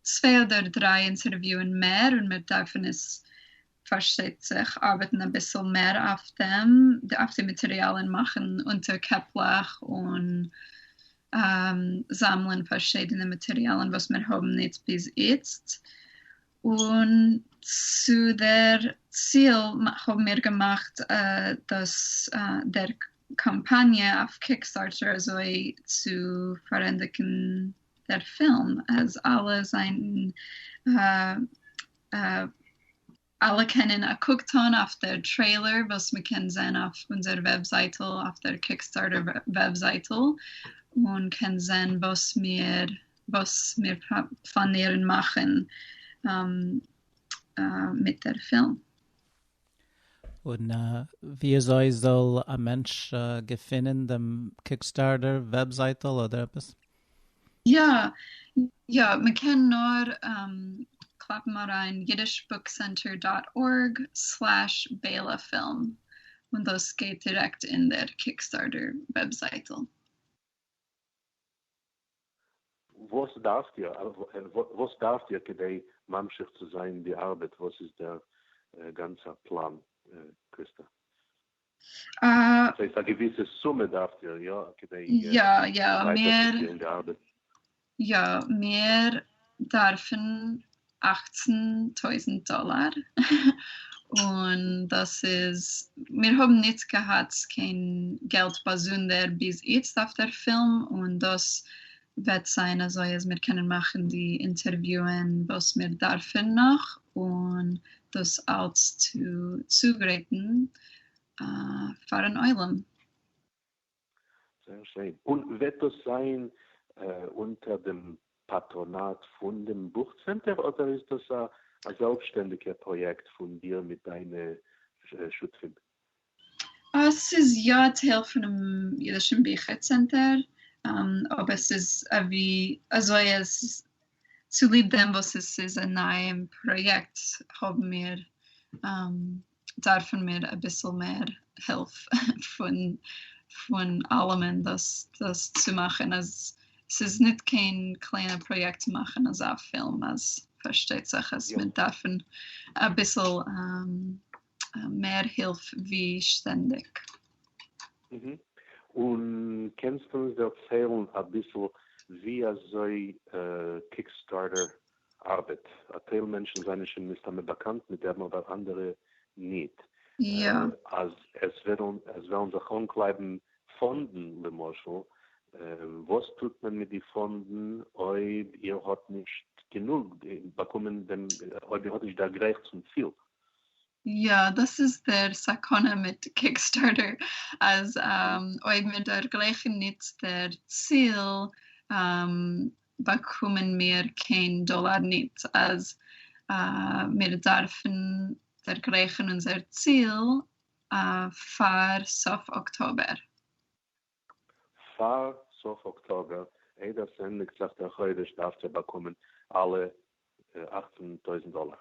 צוויי אָדער דרײַ אינטערוויוען מער און מיר דאַרפֿן עס, פֿאַרשטייט זיך, אַרבעטן אַ ביסל מער אויף דעם, אויף די מאַטעריאַלן, מאַכן אונטערקעפּלעך און זאַמלען פֿאַרשיידענע מאַטעריאַלן, וואָס מיר האָבן ניט ביז איצט. און צו דער ציל האָבן מיר געמאַכט דאָס דער קאַמפּאַניע אויף Kickstarter אַזוי צו פֿאַרענדיקן דער פֿילם, אַז אַלע זײַנען אַלע קענען אַ קוק טאָן אויף דער trailer, וואָס מע קען זען אויף אונדזער וועבזײַטל, אויף דער Kickstarter וועבזײַטל, און קען זען וואָס מיר וואָס מיר פּלאַנירן מאַכן מיט דער פֿילם. און ווי אַזוי זאָל אַ מענטש געפֿינען דעם Kickstarter וועבזײַטל אָדער עפּעס? יאָ, יאָ, מע קען נאָר קלאַפּן אַרײַן yiddishbookcenter.org/belafilm און דאָס גייט דירעקט אין דער Kickstarter וועבזײַטל. וואָס דאַרפֿט איר, וואָס דאַרפֿט איר כּדי ממשיך צו זײַן די אַרבעט? וואָס איז דער גאַנצער פּלאַן, קריסטאַ? דאָס הייסט, אַ געוויסע סומע דאַרפֿט איר, יאָ, כּדי ווײַטערצופֿירן די אַרבעט? יאָ, מיר דאַרפֿן 18.000 דאָלאַר. און דאָס איז, מיר האָבן ניט געהאַט קיין געלט באַזונדער ביז איצט אויף דער פֿילם, און דאָס וועט זײַן אַזוי, אַז מיר קענען מאַכן די אינטערוויוען, וואָס מיר דאַרפֿן נאָך, און דאָס אַלץ צו צוגרייטן פֿאַרן עולם. זייער שיין. און וועט דאס זיין אונטער דעם פאטראנאט פון דעם בוך צענטער אדער איז דאס א זעלבסשטענדיגער פראיעקט פון דיר מיט דיינע שותפים? ס'איז יא א טייל פונעם אידישן ביכער צענטער, אבער ס'איז ווי אזוי אז צוליב דעם וואס עס איז א נייעם פראיעקט האבן מיר דארפן מיר אביסל מער הילף פון פון אלעמען דאס דאס צו מאכן אז ס'איז ניט קיין קליינע פראיעקט צו מאכן אזא פילם אז פארשטייט זיך אז מיר דארפן אביסל מער הילף ווי שטענדיג. און קענסט אונז דערציילן אביסל ווי אזוי Kickstarter ארבעט? א טייל מענטשן זענען שוין מסתמא באקאנט מיט דעם אבער אנדערע ניט. אז עס וועלן עס וועלן זיך אנקלייבן פאנדן למשל, וואס טוט מען מיט די פאנדן אויב איר האט נישט גענוג באקומען דעם אויב איר האט נישט דערגרייכט צום ציל? יא, דאס איז דער סכנה מיט Kickstarter, אז אויב מיר דערגרייכן ניט דער ציל, באקומען מיר קיין דאלאר ניט, אז מיר דארפן דערגרייכן אונזער ציל פאר סוף אקטאבער. פאר סוף אקטאבער, איידער ס'ענדיגט זיך דער חודש דארפט איר באקומען אלע 18 טויזנט דאלאר.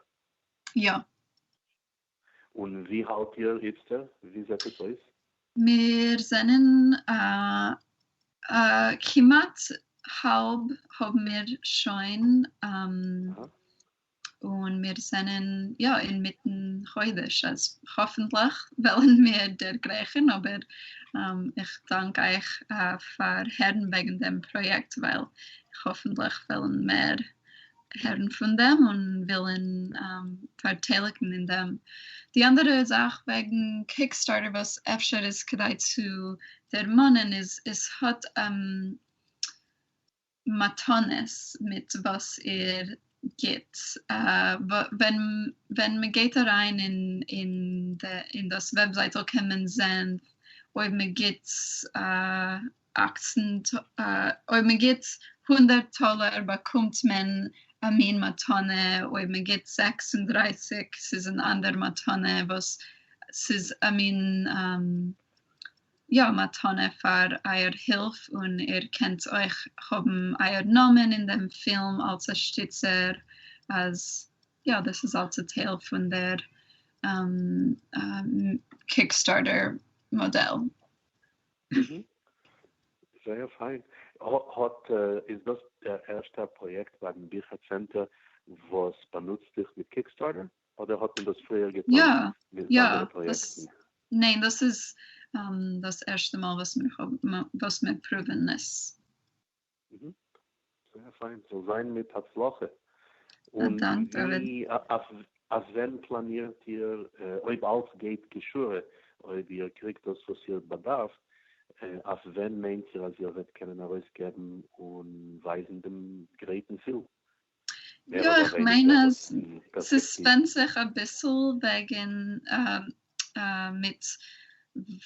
יא. און ווי האלט איר איצטער? ווי זעט עס אויס? מיר זענען כמעט האלב האבן מיר שוין. און מיר זענען יא אינמיטן חודש, אז האפנטליך וועלן מיר דערגרייכן, אבער איך דאנק אייך פאר הערן וועגן דעם פראיעקט, ווייל האפנטליך וועלן מער הערן פון דעם און ווילן פארטייליגן אין דעם. די אנדערע זאך וועגן קיקסטארטער וואס אפשר איז כדאי צו דערמאנען איז עס האט מתנות מיט וואס איר גיט ווען ווען מען גייט אריין אין אין אין דאס וועבזייטל קען מען זען אויב מען גיט אכצן אויב מען גיט הונדערט טאלער באקומט מען א מין מתנה, אויב מען גיט 36 ס'איז אן אנדער מתנה וואס ס'איז א מין יא מתנה פאר אייער הילף און איר קענט אויך האבן אייער נאמען אין דעם פילם אלס א שטיצער אז יא דאס איז אלס א טייל פון דער קיקסטארטער מאדעל. זייער פיין. האט איז דאס דער ערשטער פראיעקט ביים ביכער צענטער וואס באנוצט זיך מיט קיקסטארטער? אדער האט מען דאס פריער געטון יא, מיט יא, אנדערע פראיעקטן? דאס, ניין דאס איז דאס ערשטע מאל וואס מיר האבן וואס מיר פרואוון עס. זייער פיין, זאל זיין מיט הצלחה. א און דאנק דוד. ווי אויף ווען פלאנירט איר, אויב אלץ גייט כשורה, אויב איר קריגט דאס וואס איר באדארפט, אויף ווען מיינט איר אז איר וועט קענען ארויסגעבן און ווייזן דעם גרייטן פילם? מער יא אדער איך מיין ווייניגער אז אין פערספעקטיוו. ס'ווענדט זיך אביסל וועגן מיט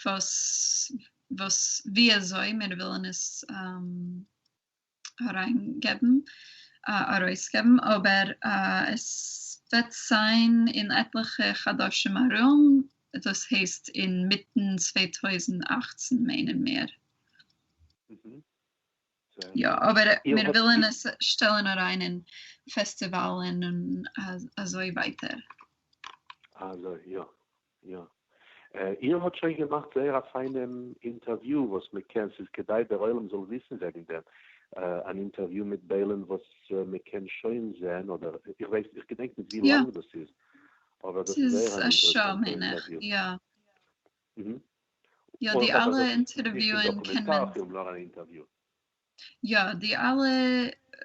וואס וואס ווי אזוי מיר ווילן עס אריינגעבן ארויסגעבן אבער עס וועט זיין אין עטליכע חדשים ארום דאס הייסט אינמיטן 2018 מיינען מיר. יא, אבער מיר ווילן עס שטעלן אריין אין פעסטיוואלן און אזוי ווייטער. אזוי, יא, יא. איר האט שוין געמאכט זייער א פיינעם אינטערוויו וואס מען קען, ס'איז כדאי דער עולם זאל וויסן וועגן דעם, אן אינטערוויו מיט ביילען וואס מען קען שוין זען, אדער איך ווייס, איך געדענק נישט ווי לאנג דאס איז, אבער דאס איז זייער ס'איז אן א שעה אינטערעסאנטע מיין איך, אינטערוויו. יא. יא, די אלע אינטערוויוען קען מען. נישט קיין דאקומענטאר פילם נאר אן אינטערוויו. יא, די אלע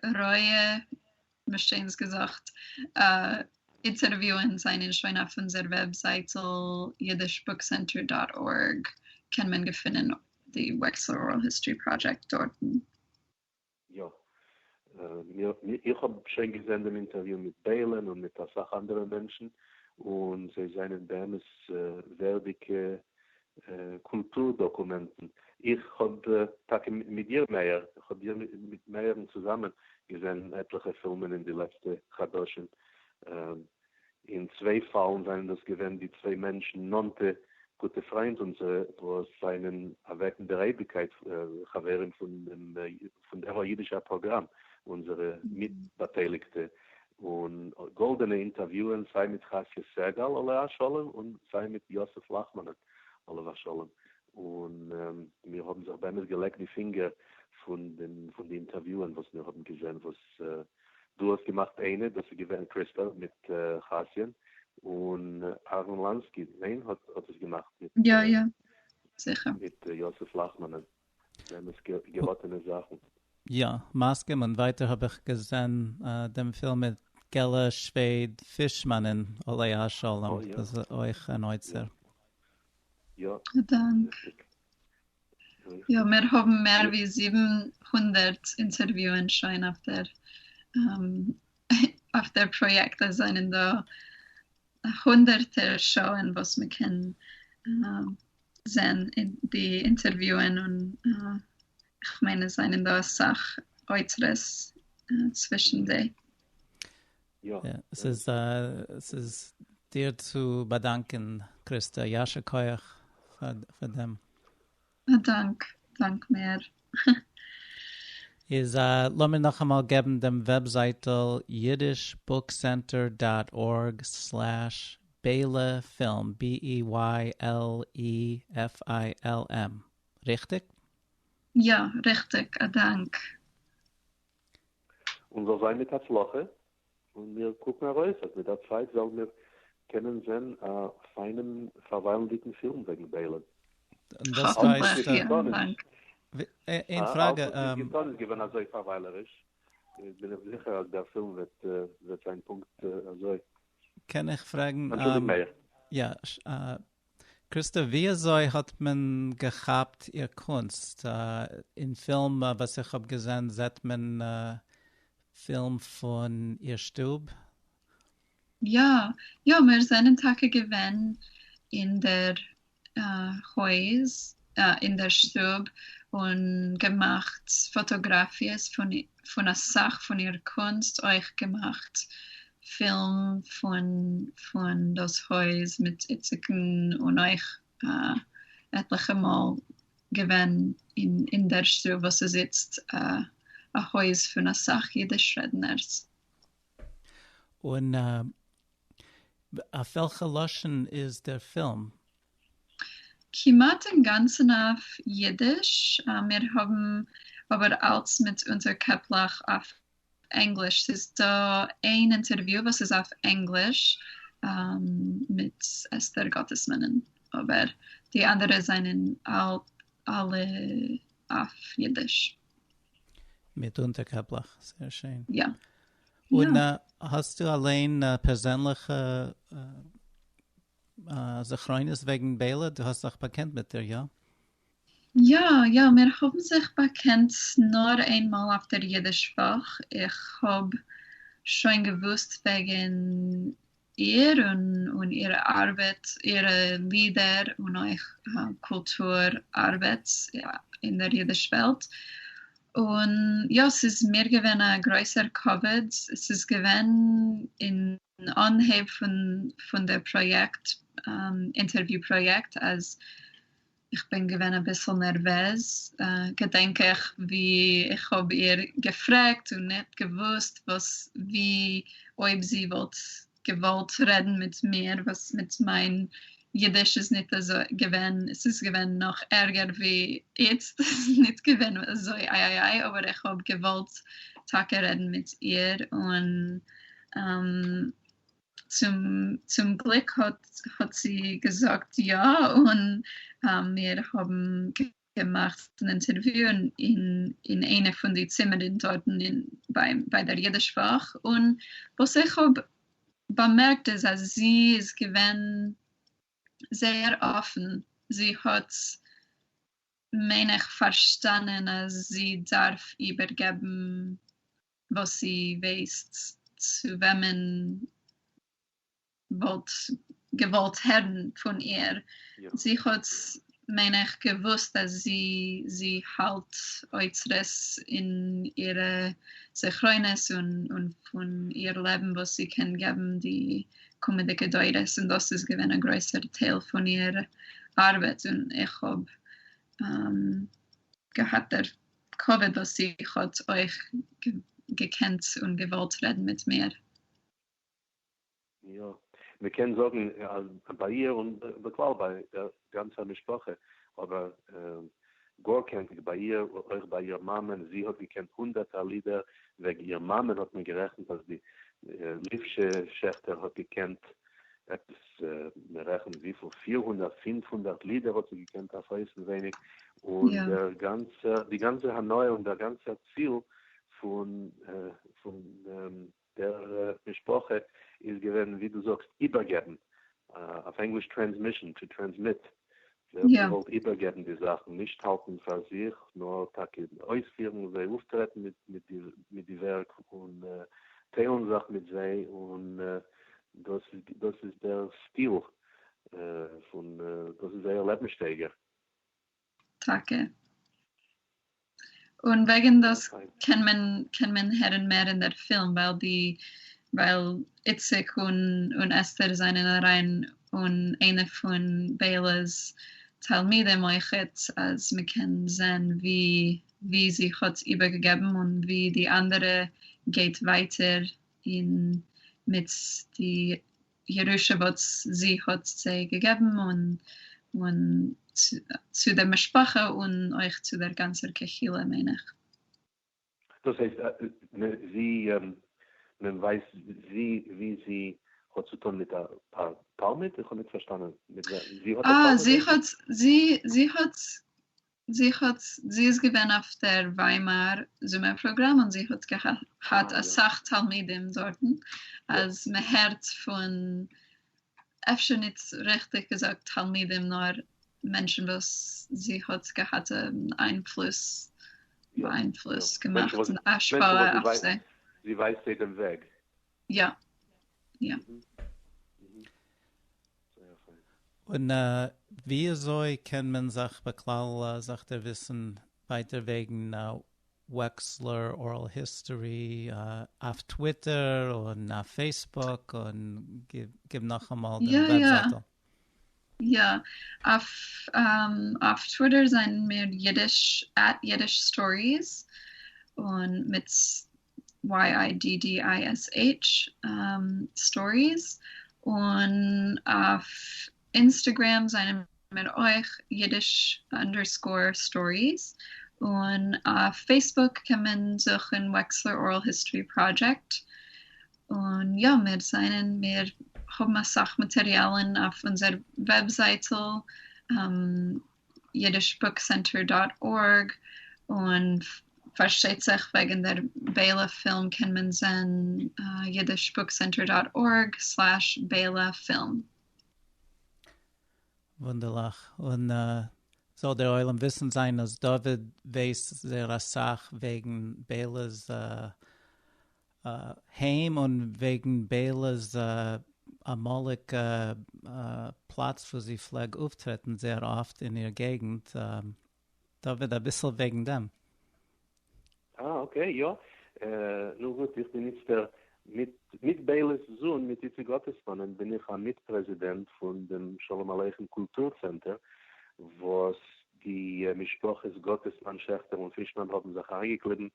רויע, מישטיינס געזאגט, אינטערוויוען זענען שוין אויף אונזער וועבזייטל yiddishbookcenter dot org קען מען געפינען די Wexler Oral History Project דארטן. יא. איך האב שוין געזען דעם אינטערוויו מיט ביילען און מיט אסאך אנדערע מענטשן, און זיי זענען באמת ווערדיגע קולטור דאקומענטן. איך האב טאקע מיט דיר מאיר, איך האב דיר מיט מאיר'ן צוזאמען געזען עטליכע פילמען אין די לעצטע חדשים. אין צוויי פאלן זענען דאס געווען די צוויי מענטשן נאנטע גוטע פריינט אונזערע וואס זענען אוועק אין דער אייביגקייט, חברים פון דעם פון דער אידישער פראגראם, אונזערע מיטבאטייליגטע, און גאלדענע אינטערוויוען סיי מיט חסיה סגל עליה השלום און סיי מיט יוסף לאכמאנען עליו השלום, און מיר האבן זיך באמת געלעקט די פינגער פון דעם פון די אינטערוויוען וואס מיר האבן געזען וואס דו האסט געמאכט איינע, דאס איז געווען קריסטא מיט חסיה'ן, און אהרן לאנסקי, ניין? האט האט עס געמאכט מיט יא יא, זיכער. מיט יוסף לאכמאנען, באמת געראטענע זאכן. יא, מסכים, און ווייטער האב איך געזען דעם פילם מיט געלע שוועד פישמאנען עליה השלום, דאס איז אויך אן אוצר. יא. א דאנק. יא, מיר האבן מער ווי 700 אינטערוויוען שוין אויף דער אויף דער פראיעקט, עס זענען דא הונדערטער שעה'ן וואס מען קען זען די אינטערוויוען און איך מיין עס זענען דא אסאך אוצרות צווישן זיי. יא. ס'איז ס'איז דיר צו באדאנקען קריסטא, יישר כח פאר דעם. א דאנק, דאנק מאיר. איז לאמיר נאכאמאל געבן דעם וועבזייטל yiddishbookcenter dot org slash ביילע פילם, BEYLEFILM, ריכטיג? יא, ריכטיג, א דאנק. און זאל זיין מיט הצלחה. און מיר קוקן אַרויס, אַז מיט דער צײַט וועלן מיר קענען זען אַ פֿײַנעם פֿאַרווײַלנדיקן פֿילם וועגן ביילען. און דאָס הייסט, איין פֿראַגע. אַלץ וואָס מ'האָט געטאָן איז געווען אַזוי פֿאַרווײַלעריש, בין איך זיכער אַז דער פֿילם וועט זײַן פּונקט אַזוי. קען איך פֿרעגן? אַנטשולדיקט, מאיר. יאָ, קריסטע, ווי אזוי האט מען געכאפט איר קונסט? אין פילם וואס איך האב געזען זעט מען פילם פון איר שטוב. יא, יא, מיר זענען טאקע געווען אין דער הויז, אין דער שטוב, און געמאכט פאטאגראפיעס פון אסאך פון איר קונסט, אויך געמאכט פילם פון פון דאס הויז מיט איציקן און אויך עטליכע מאל געווען אין אין דער שטוב וואס איז איצט א הויז פון אסאך אידיש רעדנערס. און אויף וועלכע לשון איז דער פילם? כמעט אינגאנצן אויף אידיש, מיר האבן אבער אלץ מיט אונטערקעפלעך אויף ענגליש, ס'איז דא איין אינטערוויו וואס איז אויף ענגליש מיט אסתר גאטעסמאנען, אבער די אנדערע זענען אלע אויף אידיש. מיט אונטערקעפלעך, זייער שיין. יא. און האסטו אליין פערזענליכע זכרונות וועגן ביילע? דו האסט זיך באקענט מיט איר, יא? יא, יא, מיר האבן זיך באקענט נאר איינמאל אויף דער אידיש וואך, איך האב שוין געוואוסט וועגן איר און און אירע ארבעט, אירע לידער און אויך קולטור ארבעט אין דער אידיש וועלט, און יא, ס'איז מיר געווען א גרויסער כבוד, ס'איז געווען אין אנהייב פון פון דער פראיעקט, אינטערוויו פראיעקט, אז איך בין געווען אביסל נערוועז, געדענק איך ווי איך האב איר געפרעגט און ניט געוואוסט וואס ווי אויב זי וואלט געוואלט רעדן מיט מיר, וואס מיט מיין אידיש איז ניט אזוי געווען, עס איז געווען נאך ערגער ווי איצט, עס איז ניט געווען אזוי איי איי איי, אבער איך האב געוואלט טאקע רעדן מיט איר און צום צום גליק האט האט זי געזאגט יא און מיר האבן געמאכט אן אינטערוויו אין אין איינע פון די צימערן דארטן אין ביי ביי דער אידיש וואך און וואס איך האב באמערקט איז אז זי איז געווען זייער אפן, זי האט מיין איך פארשטאנען אז זי דארף איבערגעבן וואס זי ווייסט צו וועמען וואלט געוואלט הערן פון איר. זי האט מיין איך געוואוסט אז זי זי האלט אוצרות אין אירע זכרונות און און פון איר לעבן וואס זי קען געבן די קומענדיגע דורות און דאס איז געווען א גרויסער טייל פון איר ארבעט און איך האב געהאט דער כבוד וואס זי האט אויך געקענט און געוואלט רעדן מיט מיר. יא, מען קען זאגן אז ביי איר און בכלל ביי דער גאנצער משפחה, אבער גאר קענטיג ביי איר, אויך ביי איר מאמען, זי האט געקענט הונדערטער לידער, וועגן איר מאמען האט מען גערעכנט אז די ליפשע שעכטער האט געקענט עפעס, מען רעכנט וויפיל, 400 500 לידער האט זי געקענט אויף אויסנווייניג, און דער גאנצער, די גאנצע הנאה און דער גאנצער ציל פון פון דער משפחה איז געווען ווי דו זאגסט איבערגעבן, אויף ענגליש transmission, to transmit, זיי האבן געוואלט איבערגעבן די זאכן, נישט האלטן פאר זיך, נאר טאקע אויספירן זיי, אויפטרעטן מיט די ווערק און טיילן זיך מיט זיי, און דאס איז דער סטיל פון, דאס איז זייער לעבנסשטייגער. טאקע. און וועגן דאס קען מען קען מען הערן מער אין דער פילם ווייל די ווייל איציק און און אסתר זענען אריין און איינע פון ביילע'ס תלמידים אויכעט אז מ'קען זען ווי ווי זי האט איבערגעגעבן און ווי די אנדערע גייט ווייטער אין מיט די ירושה וואס זי האט זיי געגעבן און און צו דער משפחה און אויך צו דער גאנצער קהילה מיין איך. דאס הייסט זי מען ווייסט ווי ווי זי האט צו טון מיט א תלמיד? איך האב ניט פארשטאנען. מיט וועם? זי האט א אה, תלמיד זי אויך? האט, זי, זי האט, זי האט, זי איז געווען אויף דער וויימאר זומער פראגראם און זי האט געהאט אה, יא. אסאך תלמידים דארטן, יא. אז מען הערט פון אפשר ניט ריכטיג געזאגט תלמידים נאר מענטשן וואס זי האט געהאט אן איינפלוס, יא, יא. באיינפלוס מענטשן געמאכט וואס, אן מענטשן וואס השפעה זי אויף ווייזט, זיי. זי ווייזט זיי דעם וועג. יא, יא. Mhm. Mhm. זייער פיין. און ווי אזוי קען מען זיך בכלל זיך דערוויסן ווייטער וועגן Wexler Oral History אויף Twitter און אויף Facebook און גיב נאכאמאל יא דעם יא וועבזייטל. יא, אויף אויף Twitter זענען מיר Yiddish at Yiddish Stories און מיט Y-I-D-D-I-S-H Stories און אויף Instagram זענען מיר אויך Yiddish underscore Stories און אויף Facebook קען מען זוכן Wexler Oral History Project און יא מיר זענען מיר האבן אסאך מאטעריאלן אויף אונזער וועבזייטל yiddishbookcenter dot org און פארשטייט זיך וועגן דער בעלא פילם קען מען זען yiddishbookcenter dot org slash Bela film. וואונדערליך, און זאל דער עולם וויסן זיין אז דוד ווייסט זייער אסאך וועגן בעלא'ס היים און וועגן בעלא'ס אמאליגע פלאץ וואו זי פלעג אויפטרעטן זייער אפט אין איר געגנט, דוד אביסל וועגן דעם. אה okay יא, נו גוט איך בין איצטער מיט מיט בעלע'ס זון מיט איציק גאטעסמאנען בין איך א מיט פרעזידענט פון דעם שלום עליכם קולטור צענטער וואס די משפחות גאטעסמאן שעכטער און פישמאן האבן זיך אריינגעקליבן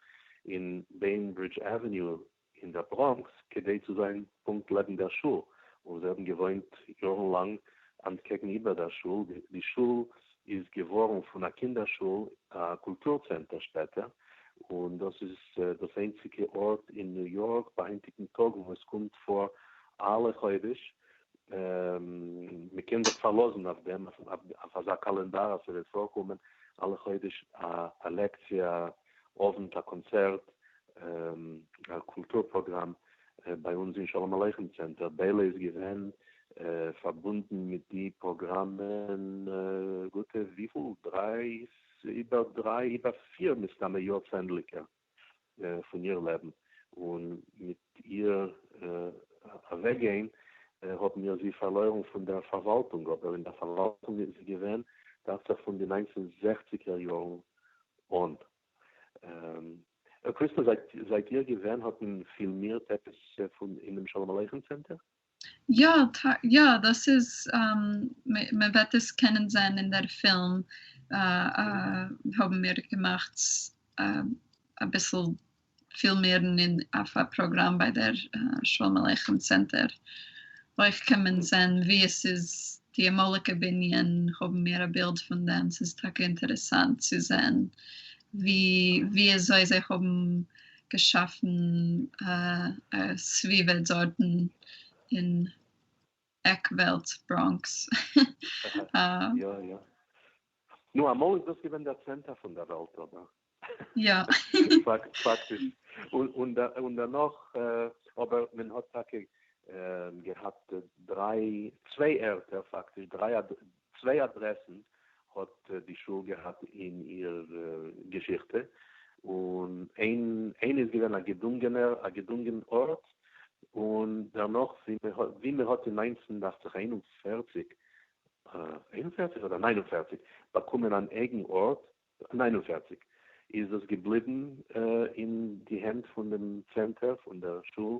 אין Bainbridge Avenue אין דער בראנקס כדי צו זיין פונקט לעבן דער שול, און זיי האבן געוואוינט יארן לאנג אנטקעגן איבער דער שול, די שול איז געווארן פון א קינדער שול א קולטור צענטער שפעטער, און דאס איז דאס איינציגע ארט אין ניו יארק ביי היינטיגן טאג וואו עס קומט פאר אלע חודש, מען קען זיך פארלאזן אויף דעם, אויף אזא קאלענדאר אז ס'וועט פארקומען אלע חודש א לעקציע, א אוונט, א קאנצערט, א קולטור פראגראם ביי אונז אין שלום עליכם צענטער. בעלע איז געווען פארבונדן מיט די פראגראמען גוטע וויפיל? דריי, איבער דריי, איבער פיר מסתמא יארצענדליגער פון איר לעבן, און מיט איר אוועקגיין האבן מיר זי פארלוירן פון דער פארוואלטונג, אבער אין דער פארוואלטונג איז זי געווען דאכט זיך פון די ניינצן זעכציגער יארן אן. קריסטא, זייט איר געווען האט מען פילמירט עפעס פון אינעם שלום עליכם צענטער? יא, יא, דאס איז, מען וועט עס קענען זען אין דער פילם, האבן מיר געמאכט אביסל פילמירן אין אויף א פראגראם ביי דער שלום עליכם צענטער. אויך קען מען זען ווי עס איז די אמאליגע בנין, האבן מיר א בילד פון דעם, ס'איז טאקע אינטערעסאנט צו זען ווי ווי אזוי זיי האבן געשאפן א סביבה דארטן אין עק וועלט בראנקס. יא יא. נו אמאל איז דאס געווען דער צענטער פון דער וועלט אבער. יא. פאקטיש. און דערנאך אבער מען האט טאקע געהאט דריי, צוויי ערטער פאקטיש, דריי צוויי אדרעסן האט די שול געהאט אין איר געשיכטע, און איין איין איז געווען א געדונגענער א געדונגען ארט, און דערנאך ווי מען האט אין ניינצן דאכט זיך 41, 41 אדער 49, באקומען אן אייגן ארט, 49, איז דאס געבליבן אין די הענט פון דעם צענטער פון דער שול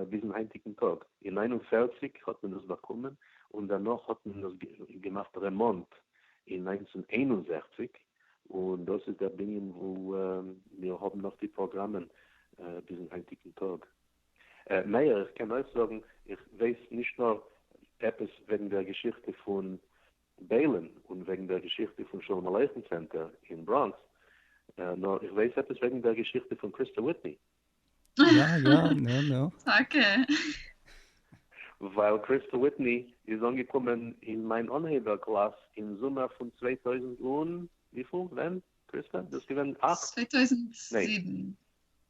ביזן היינטיגן טאג. אין 49 האט מען דאס באקומען, און דערנאך האט מען דאס געמאכט רעמאנט אין 1961, און דאס איז דער בנין וואו מיר האבן נאך די פראגראמען ביזן היינטיגן טאג. מאיר, איך קען אויך זאגן, איך ווייס נישט נאר עפעס וועגן דער געשיכטע פון בעלען און וועגן דער געשיכטע פון שלום עליכם צענטער אין בראנקס, נאר איך ווייס עפעס וועגן דער געשיכטע פון קריסטא וויטני. יא יא, נו נו. טאקע. ווייל קריסטא וויטני איז אנגעקומען אין מיין אנהייבער קלאס אין זומער פון 2000 און וויפיל? ווען? קריסטא? דאס איז געווען אכט? 2007.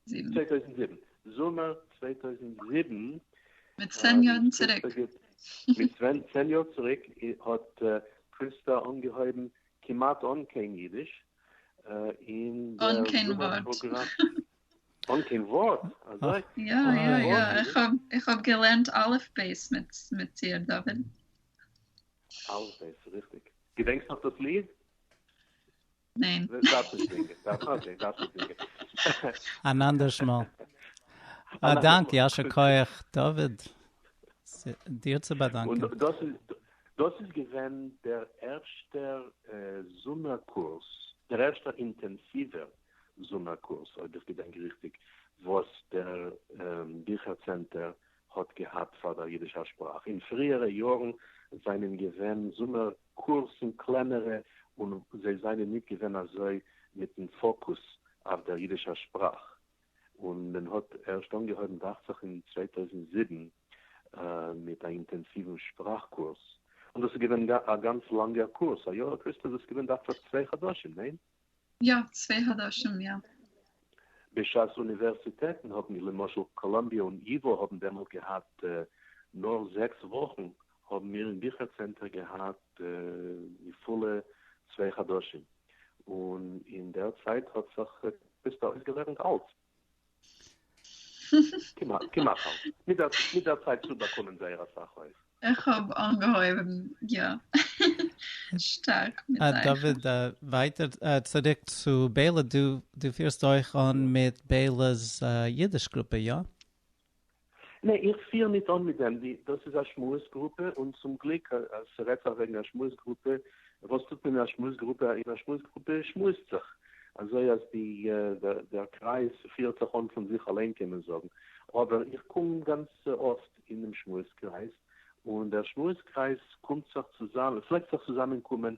זיבן. 2007. זומער 2007. מיט צען יארן צוריק. מיט צען יאר צוריק האט קריסטא אנגעהויבן כמעט אן קיין אידיש אין דער אן קיין ווארט. אן קיין ווארט? אזוי? יא יא יא, איך האב איך האב געלערנט אלף בית מיט מיט דיר דוד. אלף בית, ריכטיג. געדענקסט נאך דאס ליד? ניין. דארפסט נישט זינגען. אקעי, דארפסט נישט זינגען. אן אנדערש מאל. א דאנק, יישר כח דוד, דיר צו באדאנקען. און דאס איז דאס איז געווען דער ערשטער זומער קורס, דער ערשטער אינטענסיווער זומער קורס, אויב איך געדענק ריכטיג, וואס דער ביכער צענטער האט געהאט פאר דער אידישער שפראך. אין פריערע יארן זענען געווען זומער קורסן קלענערע און זיי זענען ניט געווען אזוי מיטן פאקוס אויף דער אידישער שפראך. און מען האט ערשט אנגעהויבן דאכט זיך אין 2007 מיט א אינטענסיוון שפראך קורס, און דאס איז געווען א גאנץ לאנגער קורס, א יא קריסטא דאס איז געווען דאכט זיך צוויי חדשים, ניין? יא, צוויי חדשים, יא. בשעת אוניווערסיטעטן האבן למשל קאלאמביע און ייווא האבן דעמאלט געהאט נאר זעקס וואכן, האבן מיר אין ביכער צענטער געהאט די פולע צוויי חדשים, און אין דער צייט האט זיך קריסטא אויסגעלערנט אלץ. כמעט, כמעט אלץ. מיט דער, מיט דער צייט צובאקומען זייער אסאך אויך. איך האב אנגעהויבן, יא. שטארק מיט אייך. דוד, ווייטער צוריק צו ביילא, דו, דו פירסט אויך אן מיט ביילא'ס אידיש גרופע, יא? נע, איך פיר ניט אן מיט דעם, די, דאס איז א שמועס גרופע, און צום גליק אז ס'רעדט זיך וועגן א שמועס גרופע, וואס טוט מען אין א שמועס גרופע? אין א שמועס גרופע שמועסט זיך, אזוי אז די, דער קרייז פירט זיך אן פון זיך אליין קען מען זאגן, אבער איך קום גאנץ אפט אין דעם שמועס קרייז, און דער שמועס קרייז קומט זיך צוזאמען, פלעגט זיך צוזאמען קומען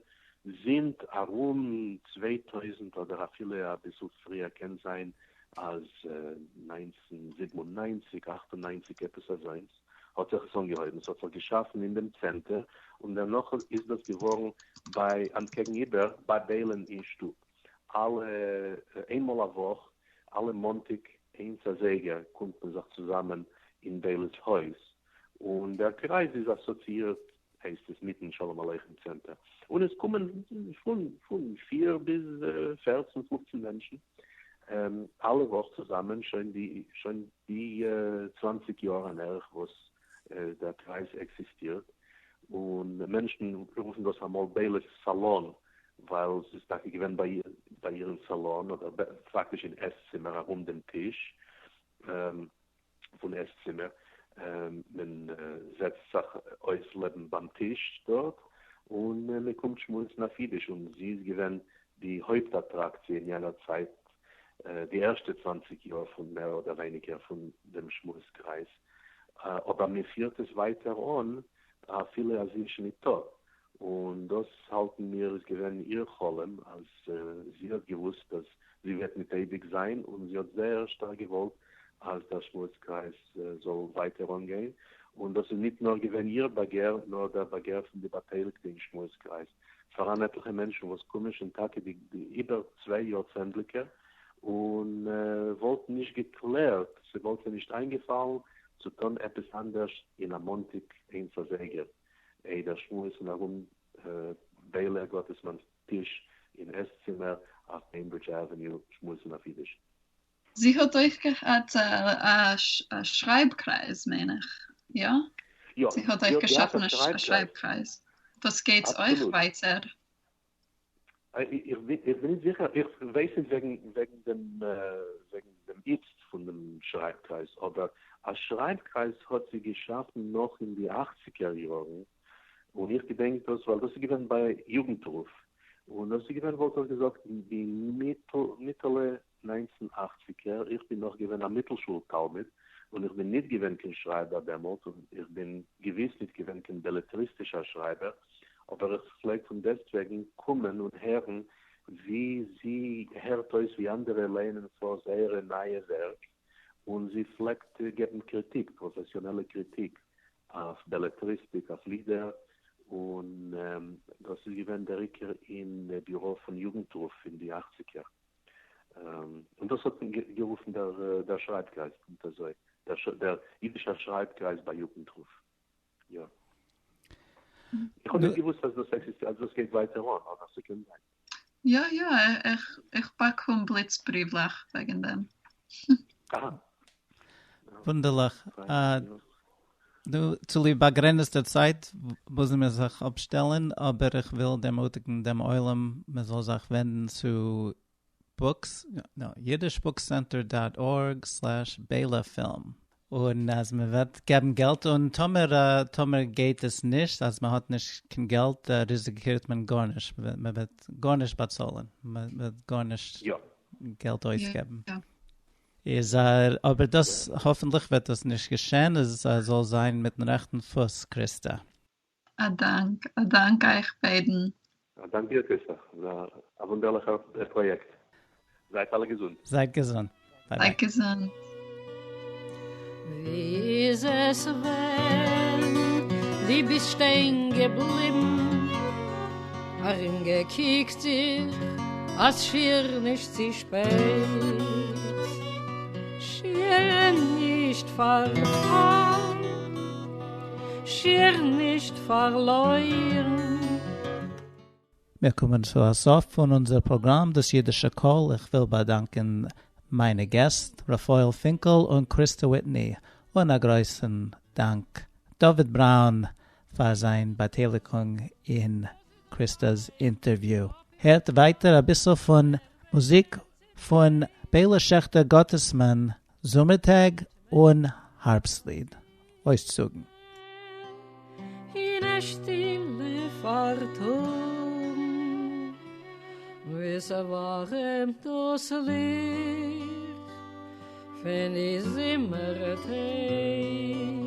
זינט ארום 2000 אדער אפילו אביסל פריער, קען זיין אז 1997, 98 עפעס אזוינס האט זיך עס אנגעהויבן, עס האט זיך געשאפן אין דעם צענטער און דערנאך איז דאס געווארן ביי אנטקעגן איבער ביי ביילען אין שטוב, אלע איינמאל א וואך, אלע מאנטאג איינס אזייגער קומט מען זיך צוזאמען אין ביילע'ס הויז, און דער קרייז איז אסאציאירט הייסט עס מיטן שלום עליכם צענטער, און עס קומען פון פון פיר ביז פערצן פופצן מענטשן אלע וואך צוזאמען שוין די שוין די צוואנציג יאר אן ערך וואס דער קרייז עקזיסטירט, און מענטשן רופן דאס אמאל ביילע'ס סאלאן ווייל ס'איז טאקע געווען ביי איר אין סאלאן אדער פאקטיש אין עס צימער ארום דעם טיש. פון עס-צימער, מען זעצט זיך אויס לעבן ביים טיש דארט, און מען קומט שמועסן אויף אידיש, און זי איז געווען די הויפט אטראקציע אין יענער צייט, די ערשטע צוואנציג יאר פון מער אדער ווייניגער פון דעם שמועס קרייז, אבער מען פירט עס ווייטער אן אפילו אז זי איז שוין ניטא, און דאס האלטן מיר איז געווען איר חלום, אז זי האט געוואוסט אז זי וועט ניט אייביג זיין, און זי האט זייער שטארק געוואלט אז דער שמועס קרייז זאל ווייטער אנגיין, און דאס איז ניט נאר געווען איר באגער, נאר דער באגער פון די באטייליגטע אין שמועס קרייז. פאראן עטליכע מענטשן וואס קומען שוין טאקע די איבער צוויי יארצענדליקער, און וואלטן נישט געקלערט, ס'וואלט זיי נישט איינגעפאלן צו טון עפעס אנדערש אין א מאנטיק איינס אזייגער. איידער שמועסן ארום ביילע גאטעסמאן'ס טיש אין עס-צימער אויף בעינברידזש עוועניו שמועסן אויף אידיש. זי האט אויך געהאט א שרייב-קרייז מיין איך, יא? יא, זי האט אויך געשאפן א שרייב-קרייז. דאס גייט אויך ווייטער. איך בין נישט זיכער, איך ווייס נישט וועגן וועגן דעם וועגן דעם איצט פון דעם שרייבקרייז, אבער א שרייבקרייז האט זי געשאפן נאך אין די אכציגער יארן, און איך געדענק דאס ווייל דאס איז געווען ביי יוגנטרוף, און דאס איז געווען וואלט איך געזאגט אין די מיטעלע ניינצן אכציגער, איך בין נאך געווען א מיטלשול תלמיד, און איך בין ניט געווען קיין שרייבער דעמאלט, און איך בין געוויס ניט געווען קיין בעלעטריסטישער שרייבער, אבער איך פלעג פון דעסטוועגן קומען און הערן ווי זי הערט אויס ווי אנדערע לייענען פאר זייערע נייע ווערק, און זי פלעגט געבן קריטיק, פראפעסיאנעלע קריטיק, אויף בעלעטריסטיק, אויף לידער, און דאס איז געווען דער עיקר אין ביורא פון יוגנטרוף אין די אכציגער. און דאס האט גערופן דער שרייבקרייז, פונקט אזוי, דער אידישער שרייבקרייז ביי יוגנטרוף. יא. איך האב נישט געוואוסט אז דאס עקזיסטירט, אז דאס גייט ווייטער אן, אבער ס'קען זיין. יא יא, איך באקום בליץ בריוולעך וועגן דעם. אהא. וואונדערליך. נו, צוליב באגרעניצטע צייט מוזן מיר זיך אפשטעלן, אבער איך וויל דערמוטיגן דעם עולם מען זאל זיך ווענדן צו בוקס, נא, yiddishbookcenter דאט ארג סלעש בעלא פילם, און אז מען וועט געבן געלט, און טאמער טאמער גייט עס נישט, אז מען האט נישט קיין געלט, ריזיקירט מען גארנישט, מען וועט גארנישט באצאלן, מען וועט גארנישט געלט אויסגעבן. איז אבער דאס האפענטליך וועט דאס נישט געשען, עס זאל זיין מיטן רעכטן פוס, קריסטא. א דאנק, א דאנק אייך ביידן. א דאנק דיר קריסטא, א וואונדערליכער פראיעקט. זייט אלע געזונט. זייט געזונט. ביי ביי. זייט געזונט. ווי איז עס ווען דו ביסט שטיין געבליבן, ארומגעקוקט זיך אז שיר נישט צו שפעט, שיר נישט פארפאלן, שיר נישט פארלוירן. מיר קומען צו א סוף פון אונזער פראגראם דאס אידישע קול, איך וויל באדאנקען מיינע געסט רפאל פינקל און קריסטא וויטני, און א גרויסן דאנק דוד בראון פאר זיין באטייליגונג אין קריסטא'ס אינטערוויו. הערט ווייטער אביסל פון מוזיק פון בעלא שעכטער גאטעסמאן, זומער טעג און הארבסטליד אויסצוגן. אין א שטילע פארטאגן ווי ס'ווארעמט דאס ליכט פון די זומער טעג.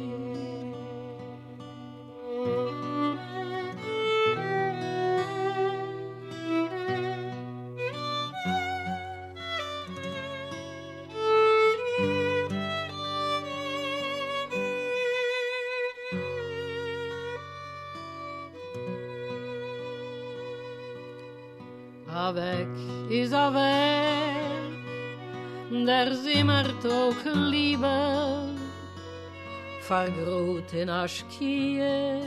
אַװעק איז אַװעק דער זומערטאָג ליבער, פֿאַרגראָט אין אַ שקיעה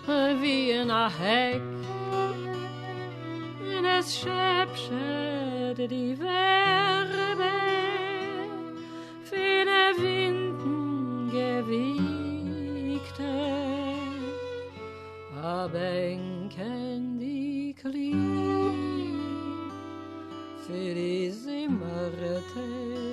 װי אין אַ העק, און עס שעפּשעט די װערבע פֿון װינטן געװיגטע, אַ בענקענדיק ליד צו די זומער-טעג.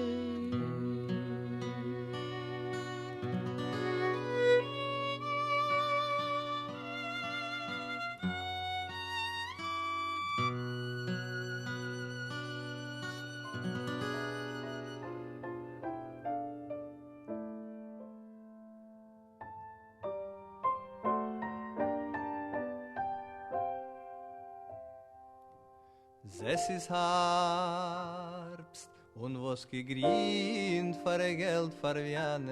עס איז האַרבסט, און וואָס געגרינט פֿאַרגעלט פֿאַרוויאַנעט.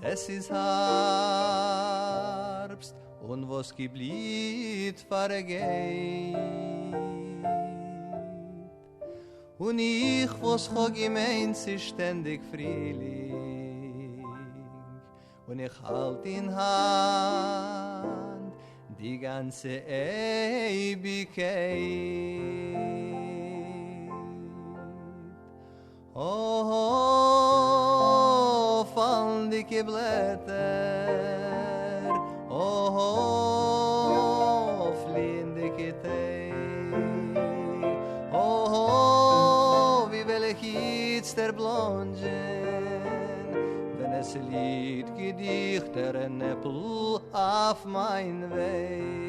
עס איז האַרבסט, און וואָס געבליט פֿאַרגייט. און איך וואָס כ'האָב געמיינט ס'איז שטענדיק פֿרילינג, און איך האַלט אין האַנט די גאַנצע אייביקייט. אָ, פֿאַלנדיקע בלעטער, אָ, פֿליִענדיקע טעג, אָ, ווי וועל איך איצטער בלאָנדזשען, ווען עס ליגט געדיכטער נעפּל אויף מײַן וועג?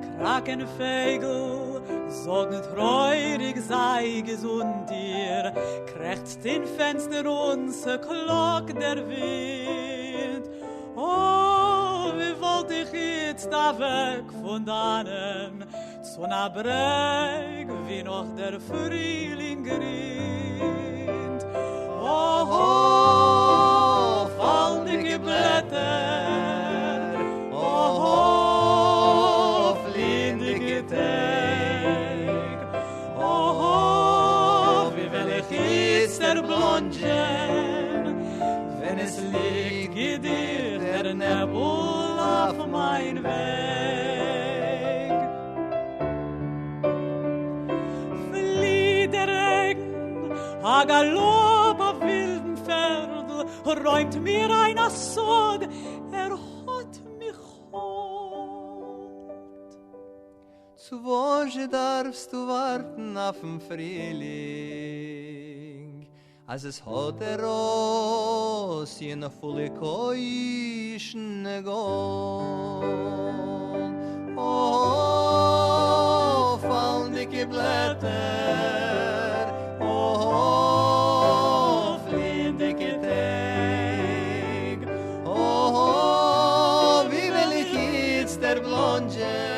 קראַקען פֿייגל, זאָגן טרויעריק זײַ געזונט איר, קרעכצט אין פֿענצטער און ס'קלאָגט דער ווינט. אָ, ווי וואָלט איך איצט אַוועק פֿון דאַנען. צון א ברעג ווי נאך דער פרילינג גרינט. אָ, פאלנדיקע בלעטער, אָ, פליענדיקע טעג, אָ, ווי וועל איך איצטער בלאנדזשען, ווען עס ליגט געדיכט דער נעפל אויף מיין וועג. פליט דער רעגן, א גאלאפ אויף ווילדן פערדל, רוימט מיר איין א סוד, ער האט מיך האלד. צו וואס דארפסטו ווארטן אויפן פרילינג, אז עס האט דער אסיען פולע קוישן גאלד. אָ, פאלנדיקע בלעטער, אָ, פליענדיקע טעג, אָ, ווי וועל איך איצטער בלאנדזשען,